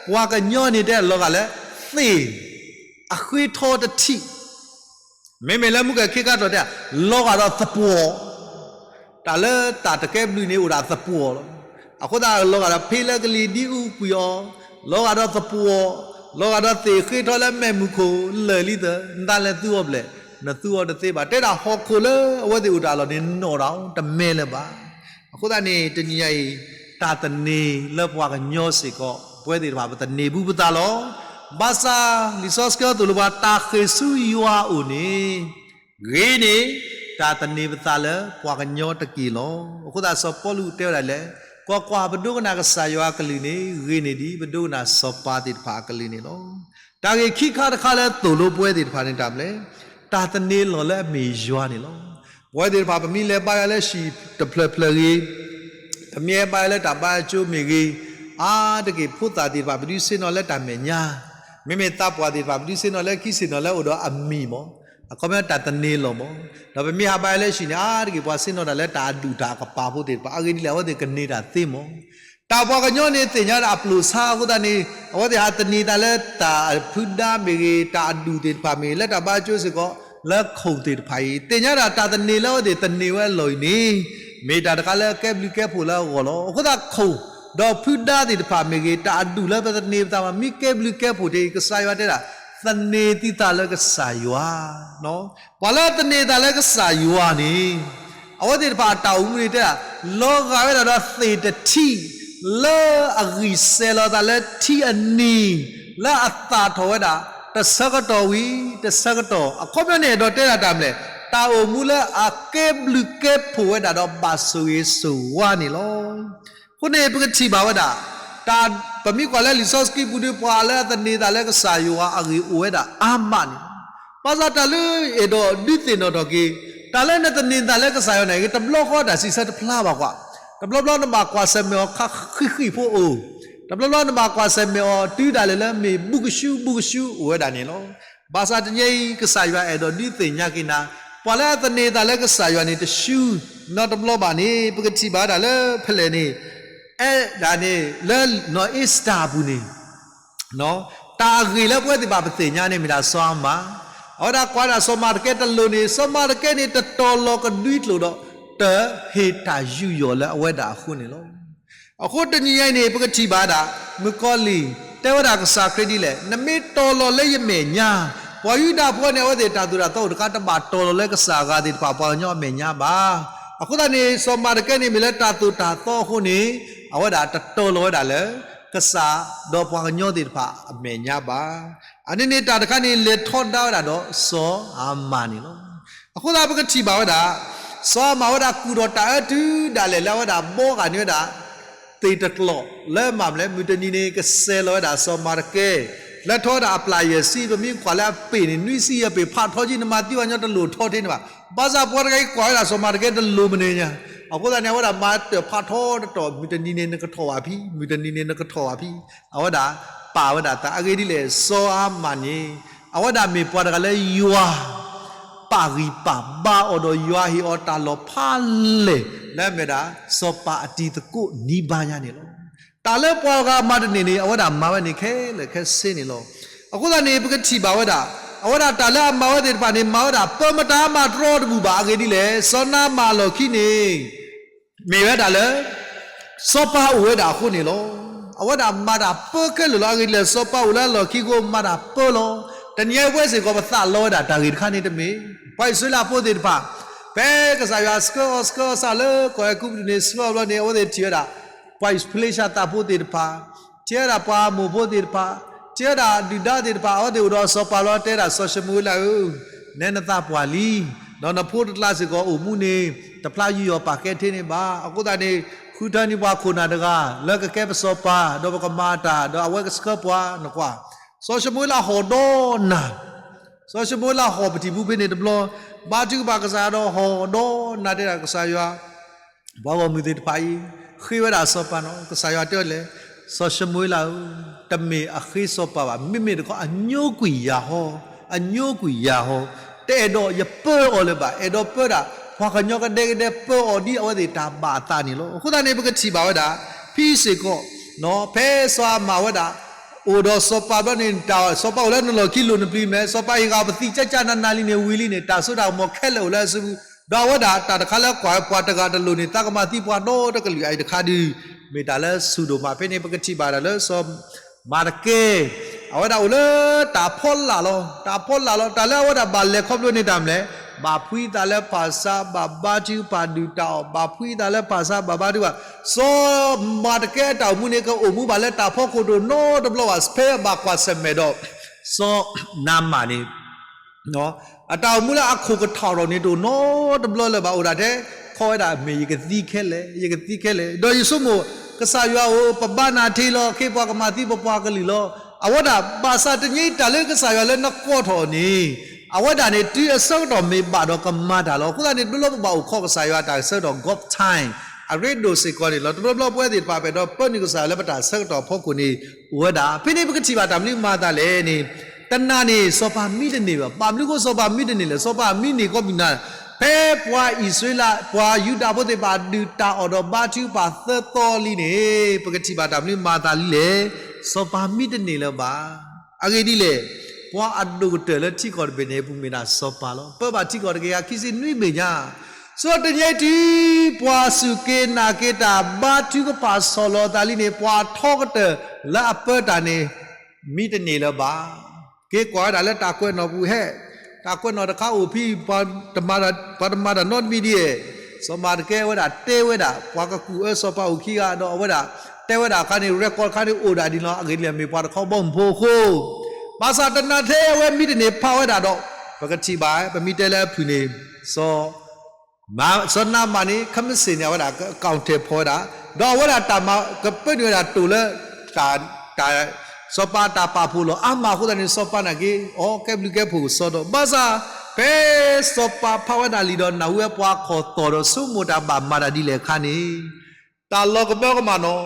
ပှၤကညီန့ၣ် တဲလီၤဂာ်လၢ သ့ၣ် အဃ့ထီတထံၣ် မ့မ့ၢ်လၢမုၢ်ကၢၢ်ခ့ခါတီၢ်တဲ လီၤဂာ်ဒီးသပှီၤ, တၢ်လၢတၢ်တကဲဘျုးန့ၣ်အိၣ်ဒၣ်သပှီၤလီၤ. အဃိသတး လီၤဂာ်ဒီးဖ့လၢကလံၤဒ်အူကွံာ်အီၤ, လီၤဂာ်ဒီးသပှီၤ, လီၤဂာ်ဒီးသ့ၣ်ဃ့ထီလၢမဲာ်မုၢ်ခိၣ်လၢာ်လံသၢ, နသးလဲၤသူအီၤဘျဲၣ်, နသူအီၤတသ့ဘၣ်. တဲဒၣ်ဟီၣ်ခိၣ်လၢအဝဲသ့ၣ်အိၣ်တၢ်လီၢ်န့ၣ် နီၣ်တၢ်အီၤတမဲလၢၤဘၣ်. အဃိသတးန့ၣ် တနံၤညါအံၤ တၢ်သန့ၤလၢပှၤကညီစ့ၢ်ကီး ပဝဲသ့ၣ်တဖၣ် ပသန့ၤဘူးပသးလီၤ. ဘၣ်ဆၣ် လံာ်စီဆှံသိၣ်လိပှၤ တၢ်ဃ့ၢ်ဆူယွၤအအိၣ်န့ၣ် ဂ့ၤန့ၢ် တၢ်သန့ၤပသးလၢပှၤကညီတက့ၢ်လီၤ. အဃိသတး စီၤပီလူးတဲဝဲဒၣ်လဲၣ်, ကွၢ်ကွၢ်, ပဒိကနၣ်ကစၢ်ယွၤအကလုၢ်န့ၣ် ဂ့ၤန့ၢ်ဒ်ပဒိကနၣ်စီၤပၤသ့ၣ်တဖၣ်အကလုၢ်န့ၣ်လီၤ. တၢ်ဂ့ၢ်ခံခါတခါလၢသိၣ်လိပဝဲသ့ၣ်တဖၣ်န့ၣ် တၢ်မနုၤလဲၣ်, တၢ်သန့ၤလီၤလၢအမ့ၢ်ယွၤန့ၣ်လီၤ. ပဝဲသ့ၣ်တဖၣ် ပမ့ၢ်လဲၤဘါယွၤလၢဟံၣ်တဖျၢၣ်ဖျၢၣ်ဂ့ၤ, ပမ့ၢ်ဘါယွၤလၢတၢ်ဘါအကၠိမ့ၢ်ဂ့ၤ, အါတက့ၢ်ဖိသၣ်သ့ၣ်တဖၣ် ပဒုးဆ့ၣ်နီၤလၢတၢ်မဲာ်ညါ, မ့မ့ၢ်သးပှၢ်သ့ၣ်တဖၣ် ပဒုးဆ့ၣ်နီၤလၢခံဆ့ၣ်နီၤလၢအိၣ်ဒီးအမံၤမး, အခီပညီတၢ်သန့ၤလီၤမး. ဒီးပမ့ၢ်ဟးဘါယွၤလၢဟံၣ်န့ၣ် အါတက့ၢ်ပှၤဆ့ၣ်နီၤတၢ်လၢတၢ်အဒူၣ်တၢ်အကပၤဖိသ့ၣ်တဖၣ်, အဂ့ၢ်ဒ်လဲၣ် အဝဲသ့ၣ်ကန့ၢ်တၢ်သ့မး. တၢ်ပှၤကညီန့ၣ် သ့ၣ်ညါဒၣ်အပျိာ်ဆါအဃိသတးန့ၣ် အဝဲသ့ၣ်ဟးသန့ၤသးလၢတၢ်ဖုဒါမ့ၢ်ဂ့ၤ, တၢ်အဒူၣ်သ့ၣ်တဖၣ်မ့ၢ်ဂ့ၤ, လၢတၢ်ဘါကၠိစ့ၢ်ကီး လၢခိၣ်သ့ၣ်တဖၣ်အံၤ သ့ၣ်ညါဒၣ်တၢ်သန့ၤလၢအဝဲသ့ၣ်သန့ၤဝဲအလီၢ်အံၤန့ၣ် မ့ၢ်တၢ်တခါလၢအကဲဘျုးကဲဖှိၣ်လၢအဂီၢ်လီၤ. အဃိသတးခိၣ် ဒီးဖုဒါသ့ၣ်တဖၣ်မ့ၢ်ဂ့ၤ, တၢ်အဒူၣ်လၢပသန့ၤပသးမ့ၢ်ဂ့ၤ မ့ၢ်ကဲဘျုးကဲဖှိၣ်တ့ၢ် ကစၢ်ယွၤတဲဒၣ် သန့ၤသုသးလၢကစၢ်ယွၤ ပှၤလၢအသန့ၤသးလၢကစၢ်ယွၤန့ၣ် အဝဲသ့ၣ်တဖၣ်အတၢ်အိၣ်မူန့ၣ်တဲဒၣ် လီၤဂာ်ဝဲဒၣ်ဒီးသ့ၣ်တထံၣ် လၢအဂံၢ်စဲၤလီၤသးလၢထံအနံၤ လၢအသၣ်ထီၣ်ဝဲဒၣ် တဆၢကတီၢ်ဝံၤတဆၢကတီၢ်. အခီပညီန့ၣ် အဲၣ်ဒိးတဲဒၣ်တၢ်မနုၤလဲၣ်, တၢ်အိၣ်မူလၢအကဲဘျုးကဲဖှိၣ်ဝဲဒၣ်ဒီးဘၣ်ဆိၣ်ဂ့ၤဆိၣ်ဝါန့ၣ်လီၤ. အဃိန့ၣ် ပကထံၣ်ဘၣ်ဝဲဒၣ် တၢ် ပမ့ၢ်ကွၢ်လၢလံာ်စီဆှံပူၤဒီး ပှၤလၢအသန့ၤသးလၢကစၢ်ယွၤအဂ့ၢ်အိၣ်ဝဲဒၣ်အါမးန့ၣ်, ဘၣ်ဆၣ်တၢ်လၢအဲၣ်ဒိးဒုးသ့ၣ်နီၣ်ထီၣ်က့ၤ တၢ်လၢနသန့ၤသးလၢကစၢ်ယွၤန့ၣ် တဘျီဃီတၢ်စံးဆၢတဖျါဘၣ်ကွၢ်, တဘျီဘျီနဘၣ်ကွၢ်ဆၢၣ်မဲာ်အီၤဃံးဃံးဖိအိၣ်, တဘျီဘျီနဘၣ်ကွၢ်ဆၢၣ်မဲာ်အီၤတုၤဒၣ်လဲာ်လၢမ့ၢ်ဘူးကဆူဘူးကဆူအိၣ်ဝဲဒၣ်န့ၣ်လီၤ. ဘၣ်ဆၣ်တနံၤအံၤ ကစၢ်ယွၤအဲၣ်ဒိးဒုးသ့ၣ်ညါက့ၤနၤ, ပှၤလၢအသန့ၤသးလၢကစၢ်ယွၤန့ၣ် တဆူနီတဘျီဘၣ်န့ၣ် ပကထံၣ်ဘၣ်ဒၣ်လၢဖဲလဲၣ်န့ၣ်, အဲၣ်ဒၣ်န့ၣ် လၢနီၢ်အ့ၤစတၢ်အပူၤန့ၣ် တၢ်အဂ့ၢ်လၢပဝဲသ့ၣ်တဖၣ်ပသ့ၣ်ညါန့ၣ် မ့ၢ်ဒၣ်စီၤအၤမၣ်, အဝဲဒၣ်ကွၢ်ဒၣ်စီၤမၤတကဲတလိၤန့ၣ် စီၤမၤတကဲန့ၣ် တတီၤလီၤကဒွံကျိာ်ဒီး တဟ့ၣ်တၢ်ယူးယီၣ်လၢအဝဲဒၣ်အဃိန့ၣ်လီၤ. အဃိတနံၤညါအံၤန့ၣ် ပကထံၣ်ဘၣ်ဝဲဒၣ် မုၣ်ကီၤလံၢ် တဲဝဲဒၣ်ကစၢ်ခရံာ်ဒ်လဲၣ်, နမ့ၢ်တီၤလီၤလၢယမဲာ်ညါ, ပှၤယူဒၤဖိန့ၣ် အဝဲသ့ၣ်တၢ်သိၣ်တၢ်သီအိၣ်တခါ တဘၣ်တီၤလီၤလၢကစၢ်အဂၤသ့ၣ်တဖၣ် ပှၤကညီအမဲာ်ညါဘၣ်. အဃိသတးန့ၣ် စီၤမၤတကဲန့ၣ် မ့ၢ်လၢတၢ်သိၣ်တၢ်သီအဃိန့ၣ် အဝဲဒၣ်တတီၤလီၤဝဲဒၣ်လၢ ကစၢ်ဒီးပှၤကညီသ့ၣ်တဖၣ်အမဲာ်ညါဘၣ်. အန့ၣ်န့ၣ်တၢ်တခါန့ၣ် လဲၤထီဒါဝဲဒၣ်ဒီးစီၤအၤမၣ်န့ၣ်လီၤ. အဃိသတးပကထံၣ်ဘၣ်ဝဲဒၣ် စီၤအၤမၣ်ဝဲဒၣ်ကူၣ်ထီၣ်တၢ်အၢတုၤဒၣ်လဲာ်လၢအဝဲဒၣ်ဘီဂာ်န့ၢ်ဝဲဒၣ် သ့ၣ်တကျီၢ်လၢမၤမလဲၣ် မုၢ်တနံၤန့ၣ် ကစဲးလီၤဝဲဒၣ်စီၤမၤတကဲ, လဲၤထီဝဲဒၣ်အပျၢ်ယဲၢ်ဆံ ပမ့ၢ်ကွၢ်လၢအပ့ၢ်န့ၣ် နွံဆံယဲၢ်ပ့ၢ် ဖးထီကံ နမၤသံပှၤကညီတလိၣ်ထီထဲန့ၣ်ဘၣ်. ဘၣ်ဆၣ်ပှၤတဂၤအံၤကွၢ်ဝဲဒၣ်စီၤမၤတကဲတလိၣ်မနုၤညါ, အဃိသတးန့ၣ် အဝဲဒၣ်မၤတၢ်ဖးထီတတီၤ မုၢ်တနံၤန့ၣ်နကထီၣ်ဘၣ်ဖံ, မုၢ်တနံၤန့ၣ်နကထီၣ်ဘၣ်ဖံ, အဝဲဒၣ်ပာ်ဝဲဒၣ်သးအဂ့ၢ်ဒ်လဲၣ် စီၤအၤမၣ်န့ၣ် အဝဲဒၣ်မ့ၢ်ပှၤတဂၤလၢယွၤ ပာ်ဂံၢ်ပာ်ဘါအီၤဒီးယွၤဟ့ၣ်အီၤတၢ်လီၢ်ဖးလဲၢ် လၢအမ့ၢ်ဒၣ် စီၤပၤအတံၤသကိးနံၤဘါညါန့ၣ်လီၤ. တၢ်လၢပှၤဂၤမၤတန့ၢ်န့ၣ် အဝဲဒၣ်မၤဝဲန့ၣ်ခဲလၢာ်ခဲဆ့န့ၣ်လီၤ. အဃိသတးန့ၣ် ပကထံၣ်ဘၣ်ဝဲဒၣ် အဝဲဒၣ်တၢ်လၢအမၤဝဲသ့ၣ်တဖၣ်န့ၣ် မၤဝဲဒၣ် ပၢမတၤမၤတြီတဘူၣ်ဘၣ်အဂ့ၢ်ဒ်လဲၣ် စီၤနၤမၣ်အလီၢ်ခံန့ၣ် မ့ၢ်ဝဲဒၣ်လၢ စီၤပၤအိၣ်ဝဲဒၣ်အဃိန့ၣ်လီၤ. အဝဲဒၣ်မၤတၢ်ပၢခဲလၢာ်လီၤ. အဂ့ၢ်ဒ်လဲၣ် စီၤပၤအိၣ်လၢအလီၢ်ခံအဃိ မၤတၢ်ပၢလီၤ. တနံၤအံၤပဝဲစ့ၢ်ကီး ပသးလီဝဲဒၣ်တၢ်ဂ့ၢ်တခါန့ၣ်တမ့ၢ် ပှၤအံၣ်စရ့လးဖိသ့ၣ်တဖၣ် ဖဲကစၢ်ယွၤဆှၢအီၤဆှၢအီၤစးလၢကီၢ်အဲၤကူပတူးန့ၣ် ဆှၢအီၤဘျီန့ၣ် အဝဲသ့ၣ်ထံၣ်ဝဲဒၣ် ပှၤအံၣ်ဖလ့ၡၤသးဖိသ့ၣ်တဖၣ်, ထံၣ်ဝဲဒၣ်ပှၤအမိၣ်ဖိသ့ၣ်တဖၣ်, ထံၣ်ဝဲဒၣ်ဒုၣ်ဒါသ့ၣ်တဖၣ် အဝဲသ့ၣ်အိၣ်ဒီးစီၤပၤဘျီတဲဒၣ်စီၤၡမူၤအ့လးဧၢ, နဲနသးပှၢ်လံ, ဒီးနဖိတကျါစ့ၢ်ကီးအိၣ်မူန့ၣ် တဖျါယူးယီၣ်ပာ်ကဲထဲန့ၣ်ဘၣ်. အဃိသတးန့ၣ် ဃုထၢန့ၢ်ပှၤခိၣ်နၢ်တဂၤ လၢကကဲပစီၤပၤ ဒီးပကမၤတၢ် ဒီးအဝဲကဆှၢပှၤနကွၢ်. စီၤၡမူၤအ့လးဟီၣ်ဒီးနၤ, စီၤၡမူၤအ့လးဟီၣ်ပထံၣ်ဖုဖဲန့ၣ်တဘျီ, ဘါထုကဖၣ်ကစၢ်ယွၤဒီးဟီၣ်ဒီးနၤတဲဒၣ်ကစၢ်ယွၤ ပှၤဂီၢ်မုၢ်သ့ၣ်တဖၣ်အံၤ ဃ့ဝဲဒၣ်စီၤပၤနီၤ. ကစၢ်ယွၤတဲဝဲလဲၣ်, စီၤၡမူၤအ့လးဧၢ, တမ့ၢ်အဃ့စီၤပၤဘၣ်, မ့မ့ၢ်တခီအညိကွံာ်ယၤဟီ, အညိကွံာ်ယၤဟီ, တအဲၣ်ဒိးယပၢအီၤလၢၤဘၣ်, အဲၣ်ဒိးပၢဒၣ် ပှၤကညီကဒဲကဒဲပၢအီၤဒ်အဝဲသ့ၣ်တၢ်ဘၣ်အသးန့ၣ်လီၤ. အဃိသတးန့ၣ် ပကထံၣ်ဘၣ်ဝဲဒၣ် ဖဲစ့ၢ်ကီး ဖဲစီၤအၤမၣ်ဝဲဒၣ် အိၣ်ဒီးစီၤပၤဘျီန့ၣ် တၢ်စီၤပၤအိၣ်လၢနလီၢ်ခံလိၤနပျံၤမဲာ်, စီၤပၤဟ့ၣ်ဂံၢ်ပသံကၠၢ်ကၠၢ်နးနးလံန့ၣ် ဝံၤလံန့ၣ် တၢ်စိတၢ်ကမီၤခဲလၢာ်အိၣ်လၢအစုပူၤ, ဒီးအဝဲဒၣ်တၢ်တခါလၢကွၢ်ပှၤတဂၤတလိၤန့ၣ် သးကမၤသံပှၤဒီတကလုာ်အံၤတခါဒုး မ့ၢ်တၢ်လၢဆူၣ်ဒိၣ်မး. ဖဲန့ၣ် ပကထံၣ်ဘၣ်ဒၣ်လၢစီၤ မၤတကဲ အဝဲဒၣ်အိၣ်လၢတၢ်ဖီလာ်လီၤ. တၢ်ဖီလာ်လီၤ. တၢ်လၢအဝဲဒၣ်ဘၣ်လဲၤခီဖျိန့ၢ်တၢ်မနုၤလဲၣ်, ဘၣ်ဖှံသးလၢဖၣ်ဆါ, ဘၣ်ဘါထုကဖၣ်ဒုၣ်တၢ်အီၣ်, ဘၣ်ဖှံသးလၢဖၣ်ဆါ, ဘၣ်ဘါထုကဖၣ်. စီၤမၤတကဲအတၢ်အိၣ်မူန့ၣ် ကအိၣ်မူဘၣ်လၢတၢ်ဖီခိၣ်ဒိၣ်နီတဘျီဘၣ်, ဖဲအဘၣ်ကွၢ်ဆၢၣ်မဲာ်ဒီး စီၤနၤမၣ်န့ၣ် အတၢ်အိၣ်မူလၢအခိၣ်ကထီၣ်ထီၣ်န့ၣ် တအိၣ်နီတဘျီလၢၤဘၣ်, အိၣ်ဒၣ်ထဲခီဝဲဒၣ် မ့ၢ်ယကသံခဲလၢာ်, ယကသံခဲလၢာ်. ဒီးယဆိကမိၣ် ကစၢ်ယွၤဧၢ, ပဘါနၤထံလီၤ, ခဲပှၤကမၤသံပပှၤကလုာ်လီၤ. အဝဲဒၣ်ဘၣ်ဆၣ်တနံၤအံၤတၢ်လၢကစၢ်ယွၤလၢနကိးထီၣ်န့ၣ် အဝဲဒၣ်န့ၣ် တုၤအဆၢကတီၢ်မ့ၢ်ဘၣ်ဒီးကမၤတၢ်လီၤ. အဃိသတးန့ၣ် တဘျီဘျီပဘၣ်အိၣ်ခိးကစၢ်ယွၤတၢ်ဆၢကတီၢ် God time အရ့ဒိၣ်စ့ၢ်ကီးန့ၣ်လီၤ. တဘျီဘျီပဝဲသ့ၣ်တဖၣ်ပအဲၣ်ဒိးပၢနုာ်ကစၢ်ယွၤလၢပတၢ်ဆၢကတီၢ်အဖီခိၣ်န့ၣ် အိၣ်ဝဲဒၣ်. ဖဲန့ၣ်ပကထံၣ်ဘၣ်တၢ်မနုၤမၤသးလဲၣ်န့ၣ်, တနၤန့ၣ် စီၤပၤမံတန့ၢ်ဘၣ်. ဘၣ်မနုၤဃိစီၤပၤမံတန့ၢ်လဲၣ်. စီၤပၤမံန့ၢ်ကီးမုၢ်နၤ, ဖဲပှၤအံၣ်စရ့လး ပှၤယူဒၤဖိသ့ၣ်တဖၣ်ဒုၣ်တၢ်အီၣ်ဒီးဘါထုကဖၣ်သၢသီလံန့ၣ် ပကထံၣ်ဘၣ်တၢ်မနုၤမၤသးလံလဲၣ်. စီၤပၤမံတန့ၢ်လၢၤဘၣ်. အဂ့ၢ်ဒ်လဲၣ်, ပှၤအဒိၣ်ကတၢၢ်လၢထံကီၢ်တဘ့ၣ်န့ၣ် ပမ့ၢ်ဒၣ်စီၤပၤလီၤ. ပၢဘၣ်ထံကီၢ်တကယၤခံဆံနွံဘ့ၣ်ညါ, ဆိတနံၤအံၤတုၤ ပှၤစူၢ်က့ၤနာ်က့ၤတၢ် ဘါထုကဖၣ်ဆီၣ်လီၤသးလံန့ၣ် ပှၤထီကတၢၢ်လၢအပၢတၢ်န့ၣ် မံတန့ၢ်လၢၤဘၣ်. က့ၤကွၢ်ဝဲဒၣ်လၢတၢ်ကွဲးနီၣ်ပူၤဟဲ, တၢ်ကွဲးနီၣ်တခါအိၣ်ဖဲ ပှၤတမၤတၢ်နီတမံၤဒ်အံၤ, စီၤမၤတကဲဝဲဒၣ်တဲဝဲဒၣ် ပှၤကကူၣ်အၢစီၤပၤအိၣ်ခံဂၤဒီးအဝဲဒၣ် တဲဝဲဒၣ်အခါန့ၣ် record ခါန့ၣ်အိၣ်ဒၣ်ဒ်န့ၣ်လီၤ. အဂ့ၢ်ဒ်လဲၣ် မ့ၢ်ပှၤတခီဘီမုၢ်ဖိအဃိ, ဘၣ်ဆၣ်တနၤထဲအဝဲမံတန့ၢ်ဖးဝဲဒၣ်ဒီး ပကထံၣ်ဘၣ် ပမ့ၢ်တဲလၢအဖုၣ်န့ၣ် စီၤ စီၤနၤမၣ်န့ၣ် ခမ့ၢ်စ့ၣ်န့ၣ် အဝဲဒၣ်က account ဖီၣ်ဝဲဒၣ်, ဒီးအဝဲဒၣ်တၢ်မၤကပၢနုာ်ဝဲဒၣ်တိၢ်လၢ တၢ် တၢ် စီၤပၤတၢ်ပာ်ဖှိၣ်လီၤအါမးအဃိသတးန့ၣ် စီၤပၤနာ်က့ၤအီၤကဲဘျုးကဲဖှိၣ်ကစီဒီး ဘၣ်ဆၣ် ဖဲစီၤပၤဖးဝဲဒၣ်လံာ်ဒီးနၢ်ဟူဝဲပှၤခီၣ်သီၣ်ဒီးဆိကမိၣ်တၢ်ဘၣ်မၤတၢ်ဒ်လဲၣ်အခါန့ၣ် တၢ်လီၤကမၢကမၣ်နီၤ,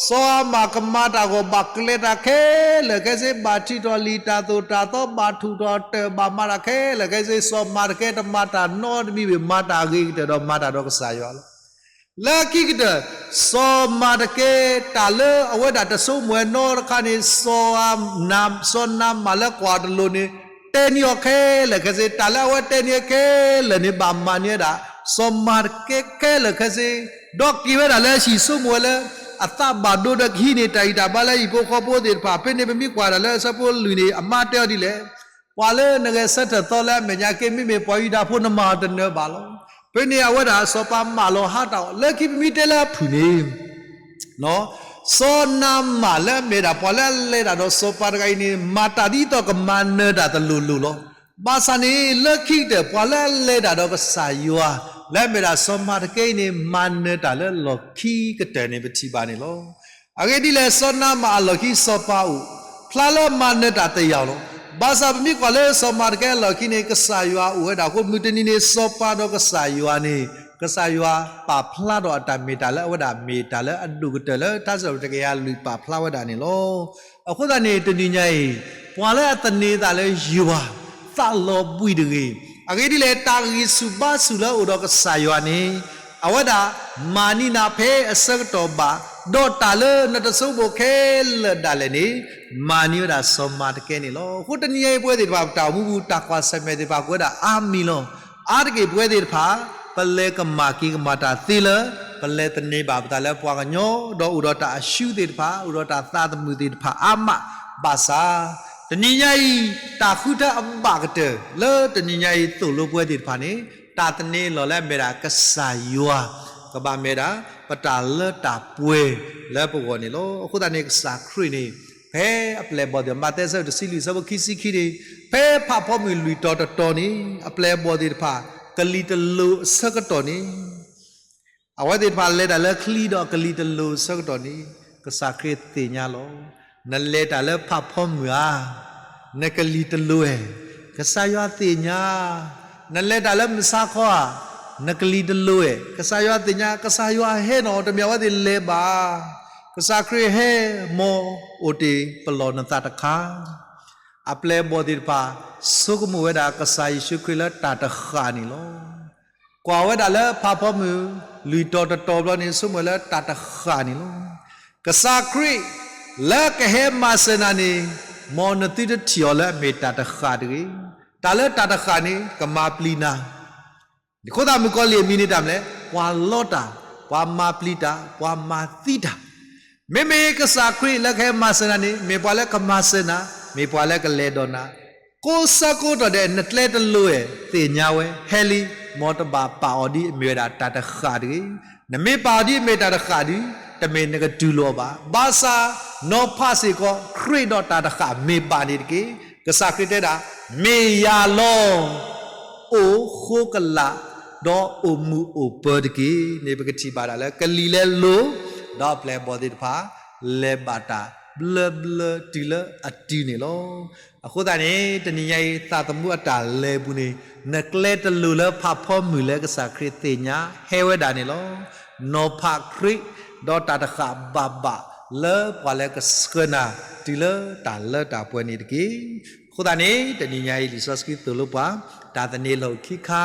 စီၤအၤမၣ်ကမၤတၢ်ဂီၢ်ဘၣ်ကျဲၤတၢ်ခဲလၢာ်ခဲဆ့ ဘၣ်ထုးထီၣ်လံာ်တၢ်သိၣ်တၢ်သီ ဘၣ်ထူးထီၣ်တၢ် ဘၣ်မၤတၢ်ခဲလၢာ်ခဲဆ့ စီၤမၤတကဲတမၤတၢ်နီတမံၤဘၣ် မၤတၢ်ဂ့ၤကတၢၢ်ဒီးမၤတၢ်ဒီးကစၢ်ယွၤလီၤ. လၢခံကတၢၢ် စီၤမၤတကဲ တၢ်လၢအဝဲဒၣ်တဆိကမိၣ်ဝဲနီတခါန့ၣ် စီၤ စီၤနၤမၣ်လၢကွၢ်တလိၤန့ၣ် တဲန့ၢ်အီၤခဲလၢာ်ခဲဆ့ တၢ်လၢအဝဲတဲန့ၢ်ခဲလၢာ်န့ၣ် ဘၣ်မၤန့ၢ်ဝဲဒၣ် စီၤမၤတကဲခဲလၢာ်ခဲဆ့ ဒီးက့ၤဝဲဒၣ်လၢအဟံၣ်ဆိကမိၣ်ဝဲလၢ အသးဘၣ်ဒိဒီးကဟံးန့ၢ်တၢ်ဂံၢ်တၢ်ဘါလၢဟံၣ်ဖိဃီဖိသ့ၣ်တဖၣ်, ဖဲန့ၣ်ပမ့ၢ်ကွၢ်ဒၣ်လၢအဆၢဖိလွံၢ်န့ၣ် အမါတဲအီၤဒ်လဲၣ်, ပှၤလၢနဂဲၤဆၢထၢၣ်သီလၢအမဲာ်ညါက့ မ့မ့ၢ်ပှၤယူဒၤဖိနမၤအီၤတနၢၤဘၣ်လီၤ. ဖဲန့ၣ်အဝဲဒၣ်စီၤပၤမၢလီၤဟါတၢ်အီၤ, လၢခံပမ့ၢ်တဲလၢအဖုၣ်န့ၣ် စီၤနၤမၣ်လၢအမ့ၢ်ဒၣ်ပှၤလၢအလဲၤတၢ်ဒီးစီၤပၤတဂၤအံၤန့ၣ် မၤတၢ်ဒ်သိးကမၤနၢၤတၢ်တလိၤလိၤလီၤ. ဘၣ်ဆၣ်န့ၣ် လၢခံကတၢၢ် ပှၤလၢအလဲၤတၢ်ဒီးကစၢ်ယွၤ လၢအမ့ၢ်ဒၣ်စီၤမၤတကဲအံၤန့ၣ် မၤနၢၤတၢ်လၢလီၢ်ခံကတၢၢ်န့ၣ် ပထံၣ်ဘၣ်န့ၣ်လီၤ. အဂ့ၢ်ဒ်လဲၣ်, စီၤနၤမၣ်အလီၢ်ခံစီၤပၤအိၣ်, ဖျါလၢမၤနၢၤတၢ်တယာ်လီၤ. ဘၣ်ဆၣ်ပမ့ၢ်ကွၢ်လၢစီၤမၤတကဲအလီၢ်ခံန့ၣ် ကစၢ်ယွၤအိၣ်ဝဲဒၣ်အဃိ မုၢ်တနံၤန့ၣ် စီၤပၤဒီးကစၢ်ယွၤန့ၣ် ကစၢ်ယွၤပာ်ဖျါထီၣ်အတၢ်မ့ၢ်တၢ်လၢအဝဲဒၣ်မ့ၢ်တၢ်လၢအဒိၣ်ကတၢၢ်လၢထါစံးထီၣ်ပတြၢၤတကယၤလွံၢ်ပာ်ဖျါဝဲဒၣ်န့ၣ်လီၤ. အဃိသတးန့ၣ် တနံၤညါအံၤ ပှၤလၢအသန့ၤသးလၢယွၤ သးလီၤဘှံးတဂ့ၤ. အဂ့ၢ်ဒ်လဲၣ်, တၢ်ဂံၢ်ဆူၣ်ဘါဆူၣ်လၢအအိၣ်ဒီးကစၢ်ယွၤန့ၣ် အဝဲဒၣ်မၤန့ၢ်နၤဖဲအဆၢကတီၢ်ဘၣ်, ဒီးတၢ်လၢနတဆိကမိၣ်ခဲလၢာ်ဒၣ်လဲာ်န့ၣ် မၤန့ၢ်ဝဲဒၣ်စီၤမၤတကဲန့ၣ်လီၤ. အဃိတနံၤညါအံၤ ပဝဲသ့ၣ်တဖၣ် ပတၢ်အိၣ်မူပူၤ တၢ်ကွၢ်ဆၢၣ်မဲာ်သ့ၣ်တဖၣ် ကအိၣ်ဝဲဒၣ်အါမံၤလီၤ. အါတက့ၢ်ပဝဲသ့ၣ်တဖၣ် ပလဲၤကမၣ်က့ၤကမၣ်တၢ်သ့လၢ ပလဲၤသန့ၤဘၣ်ပသးလၢပှၤကညီ ဒီးအိၣ်ဒီးတၢ်အရှုံးသ့ၣ်တဖၣ် အိၣ်ဒီးတၢ်သးသမူသ့ၣ်တဖၣ်အါမးဘၣ်ဆၣ်, တနံၤညါအံၤ တၢ်ဃုထၢအဘၣ်ကတၢၢ်လၢတနံၤညါအံၤသိၣ်လိပဝဲသ့ၣ်တဖၣ်န့ၣ် တၢ်သန့ၤလီၤလၢအမ့ၢ်ဒၣ်ကစၢ်ယွၤ ကဘၣ်မ့ၢ်ဒၣ် ပတၢ်လၢတၢ်ပှဲၤလၢပဂီၢ်န့ၣ်လီၤ. အဃိသတးန့ၣ် ကစၢ်ခရံာ်န့ၣ် ဖဲအပျဲၢ်အဘီၣ်သ့ၣ် မးသဲအဆၢတဆံလွံၢ် အဆၢဖိခံဆံခံန့ၣ် ဖဲဖးဖီမုၢ်လွံၢ်တီၤတတီၤန့ၣ် အပျဲၢ်အဘီၣ်သ့ၣ်တဖၣ် ကလံၤတလိၤအဆၢကတီၢ်န့ၣ် အဝဲသ့ၣ်တဖၣ်လဲၤတၢ်လၢချံဒီးကလံၤတလိၤအဆၢကတီၢ်န့ၣ် ကစၢ်ခရံာ်သ့ၣ်ညါလီၤ. နလဲၤတၢ်လၢဖးဖီမုၢ်ဧါ, နကလံၤတလိၤဧါ, ကစၢ်ယွၤသ့ၣ်ညါ. နလဲၤတၢ်လၢမုၢ်ဆါခီဧါ, နကလံၤတလိၤဧါ, ကစၢ်ယွၤသ့ၣ်ညါ. ကစၢ်ယွၤဟဲနီၤ တမ့ၢ်အဝဲသ့ၣ်လဲၤဘၣ်. ကစၢ်ခရံာ်ဟဲ မ်အိၣ်တ့ၢ်ပလီၢ်နသးတခါ. အပျဲၢ်အဘီၣ်သ့ၣ်တဖၣ် ဆိကမိၣ်ဝဲဒၣ်ကစၢ်ယ့ၣ်ၡူးခရံာ်လၢတၢ်တဃၣ်န့ၣ်လီၤ. ကွၢ်ဝဲဒၣ်လၢဖးဖီမုၢ် လွံၢ်တီၤတတီၤဘျီန့ၣ် ဆိကမိၣ်လၢတၢ်တဃၣ်န့ၣ်လီၤ. ကစၢ်ခရံာ် လၢကဟဲမၤစၢၤနၤန့ၣ် မ်နသုတထံၣ်အီၤလၢအမ့ၢ်တၢ်တဃၣ်တဂ့ၤ. တၢ်လၢတၢ်တဃၣ်န့ၣ် ကမၤပျံၤနၤ အဃိသတးမုၣ်ကီၤလံၢ်အမံၤန့ၣ်တၢ်မနုၤလဲၣ်, ပှၤလီတၢ်, ပှၤမၤပျံၤတၢ်, ပှၤမၤသံတၢ်. မ့မ့ၢ်ကစၢ်ခရံာ်လၢကဟဲမၤစၢၤနၤန့ၣ် မ့ၢ်ပှၤလၢကမၤစၢၤနၤ, မ့ၢ်ပှၤလၢကလဲၤဒီးနၤ. ကိးဆၢကိးတီၢ်ဒဲး နကျဲတလိၤဧါ, သ့ၣ်ညါဝဲ, ဟဲလံ, မ်တဘၣ်ပာ်အီၤဒ်အမ့ၢ်ဝဲဒၣ်တၢ်တဃၣ်တဂ့ၤ. နမ့ၢ်ပာ်အီၤဒ်အမ့ၢ်တၢ်တဃၣ်ဒီး တမ့ၢ်နကတူၢ်လိာ်ဘၣ်. ဘၣ်ဆၣ် နီၤဖးစ့ၢ်ကီး ခရံာ်ဒီးတၢ်တဃၣ်မ့ၢ်ဘၣ်န့ၣ်တက့ၢ်. ကစၢ်ခရံာ်တဲဒၣ် မ့ၢ်ယၤလီၤ. အိၣ်ဃိကလာ် ဒီးအိၣ်မုာ်အိၣ်ပၢၤတက့ၢ်. န့ၣ်ပကထံၣ်ဘၣ်ဒၣ်လၢကလံၤလဲၤလိၤ ဒီးအပျဲၢ်အဘီၣ်သ့ၣ်တဖၣ် လဲၤဘၣ်တၢ်ဘျၢဘျၢတုၤလၢအတုၤန့ၣ်လီၤ. အဃိသတးန့ၣ် တနံၤညါအံၤ သးသမူအတၢ်လဲၤပူၤန့ၣ် နကျဲတလိၤလၢဖးဖီမုၢ်လၢကစၢ်ခရံာ်သ့ၣ်ညါဟဲဝဲဒၣ်န့ၣ်လီၤ. နီၤဖးခရံာ် ဒီးတၢ်တဃၣ်ဘၣ်ဘၣ်လၢပှၤလၢကဆှၢနၤ တုၤလၢတၢ်လၢတၢ်ပှဲၤန့ၣ်တက့ၢ်. အဃိသတးန့ၣ် တနံၤညါအံၤ လံာ်စီဆှံသိၣ်လိပှၤ တၢ်သန့ၤလီၤခံခါ,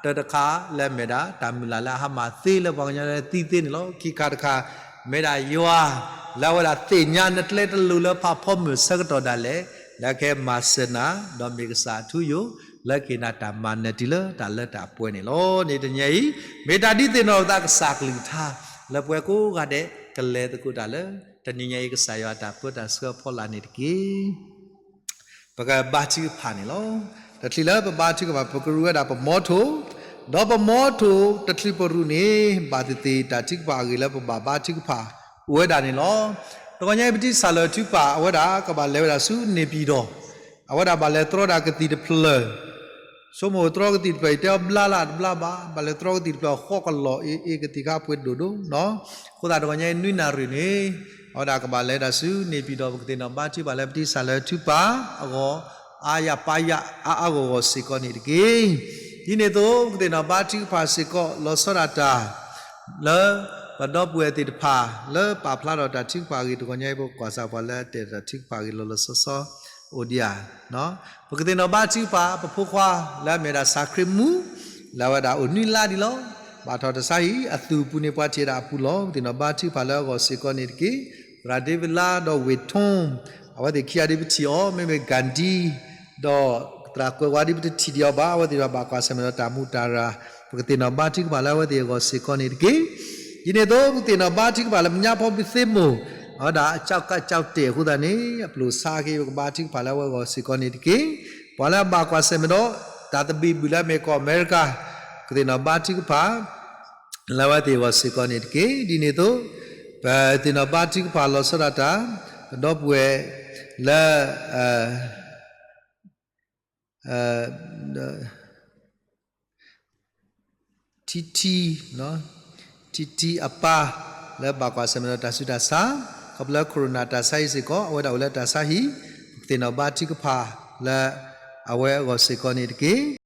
တၢတခါလၢအမ့ၢ်ဒၣ် တၢ်မုၢ်လၢ်လၢအဟါမၢ်သ့လၢပှၤကညီလၢသံသ့န့ၣ်လီၤ. ခံခါတခါ မ့ၢ်ဒၣ်ယွၤ လၢအဝဲဒၣ်သ့ၣ်ညါနကျဲတလိၤလၢဖးဖီမုၢ်ဆၢကတီၢ်ဒၣ်လဲာ် လၢကဟဲမၤစၢၤနၤ ဒီးမ့ၢ်ကစၢ်အထူအယိာ် လၢကဟ့ၣ်နၤတၢ်မၤနၢၤတုၤလၢတၢ်လၢတၢ်ပှဲၤန့ၣ်လီၤ. န့ၣ်တနံၤညါအံၤ မ့ၢ်တၢ်ဒုးသ့ၣ်နီၣ်ပသးကစၢ်ကလုၢ်ကထါ လၢပဝဲကိးဂၤဒဲး ကလဲၤသကိးတၢ်လၢ တနံၤညါအံၤကစၢ်ယွၤအတၢ်ပၢတၢ်ဆှၢအဖီလာ်န့ၣ်တက့ၢ်. ပကဘါထုကဖၣ်န့ၣ်လီၤ. တချုးလၢပဘါထုကဖၣ် ပကရူၢ်ဝဲဒၣ်ပမီထိၣ်, ဒီးပမီထိၣ်တချုးပရူၢ်န့ၣ် ဘၣ်သ့ၣ်သ့ၣ်တၢ်ထုကဖၣ်အဂ့ၢ်လၢပဘၣ်ဘါထုကဖၣ်အိၣ်ဝဲဒၣ်န့ၣ်လီၤ. တဂီၤညါအံၤ ပတံၢ်စၢ်လၢၤထုကဖၣ် အဝဲဒၣ်ကဘၣ်လဲၤဝဲဒၣ်ဆူန့ၣ်ပံၤဒီး အဝဲဒၣ်ဘၣ်လဲၤတြီဒၣ်ကသံၣ်တဖျၢၣ် ဆိကမိၣ်တြီကသံၣ်တဖျၢၣ်အံၤ တဲအီၤဘျါလၢ်တဘျါဘၣ်, ဘၣ်လဲၤတြီကသံၣ်တဖျၢၣ်ဃီကလီၤအ့ၣ်အ့ၣ် ကသံၣ်ခါပှ့ၤဒိၣ်ဒိၣ်နီၤ. အဃိသတး တဂီၤညါအံၤ နွံနၣ်ရံၣ်န့ၣ် အဝဲဒၣ်ကဘၣ်လဲၤဒၣ်ဆူန့ၣ်ပံၤဒီး ပကသ့ၣ်နီၣ်ဘါထုကဖၣ်လၢ ပတံၢ်စၢ်လၢၤထုကဖၣ်အဂီၢ် အါယၤပါယၤအါအါဂီၢ်ဂီၢ်စ့ၢ်ကီးန့ၣ်တက့ၢ်. ဒ်န့ၣ်အသိး ပကသ့ၣ်နီၣ်ဘါထုကဖၣ်စ့ၢ်ကီး လီၤဆီဒၣ်တၢ် လၢပဒီပုၢ်ဝဲၢ်သ့ၣ်တဖၣ် လၢပာ်ဖျါထီၣ်တၢ်ထုကဖၣ်အဂ့ၢ် တဂီၤညါအံၤ ပကွၢ်စၢ်ပှၤလၢအတဲာ်တၢ်ထုကဖၣ်အဂ့ၢ် လီၤလီၤဆီဆီ အိၣ်ဒံးဧါ. ပကသ့ၣ်နီၣ်ဘါထုကဖၣ် ပဖိခွါလၢအမ့ၢ်ဒၣ်စၢ်ခရံာ်မူ လၢအဝဲဒၣ်အိၣ်နွံလါဒံးလီၤ. ဘၣ်ထီၣ်တဆါဟံၣ် အသူၣ်အပူၤန့ၣ် ပှၤထံၣ်ဝဲဒၣ်အပူၤလီၤ. ပသ့ၣ်နီၣ်ဘါထုကဖၣ်လၢအဂီၢ်စ့ၢ်ကီးန့ၣ်တက့ၢ်. သရၣ်ဒ့ဝ့လါဒီးဝ့ၢ်ထူ အဝဲသ့ၣ်ခံဂၤဒ်ပထံၣ်အီၤ မ့မ့ၢ် ကၣ်ဒံ ဒီးသရၣ်ကွဲးဝါဒ်ပတထံၣ်ဒံးအီၤဘၣ်. အဝဲသ့ၣ်တဖၣ်ဘၣ်ကွၢ်ဆၢၣ်မဲာ်ဒီးတၢ်မူးတၢ်ရၢ် ပကသ့ၣ်နီၣ်ဘါထုကဖၣ်လၢအဝဲသ့ၣ်အဂီၢ်စ့ၢ်ကီးန့ၣ်တက့ၢ်. ဒ်န့ၣ်အသိး ပကသ့ၣ်နီၣ်ဘါထုကဖၣ်လၢမညါဖီဘုသ့မိၢ် အဝဲဒၣ်အကၠီကၠီတဲာ်အဃိသတးန့ၣ် အပျိၢ်ဆါက့ၤ ပကဘါထုကဖၣ်လၢအဝဲအဂီၢ်စ့ၢ်ကီးန့ၣ်တက့ၢ်. ပှၤလၢအဘၣ်ကွၢ်ဆၢၣ်မဲာ်ဒီး တၢ်သဘံၣ်ဘုၣ်လၢအမ့ၢ်ကီၢ်အမဲရကၤ ပကသ့ၣ်နီၣ်ဘါထုကဖၣ် လၢအဝဲသ့ၣ်အဂီၢ်စ့ၢ်ကီးန့ၣ်တက့ၢ်. ဒ်န့ၣ်အသိး ပသ့ၣ်နီၣ်ဘါထုကဖၣ်လီၤဆီဒၣ်တၢ် ပဒီပုၢ်ဝဲၢ်လၢ ထံထံ ထံထံအပၢ် လၢဘၣ်ကွၢ်ဆၢၣ်မဲာ်ဒီးတၢ်ဆူးတၢ်ဆါ ခီဖျိလၢ corona တၢ်ဆါဟံၣ်စ့ၢ်ကီး အဝဲဒၣ်အိၣ်လၢတၢ်ဆါဟံၣ် ပကသ့ၣ်နီၣ်ဘါထုကဖၣ်လၢအဝဲအဂီၢ်စ့ၢ်ကီးန့ၣ်တက့ၢ်.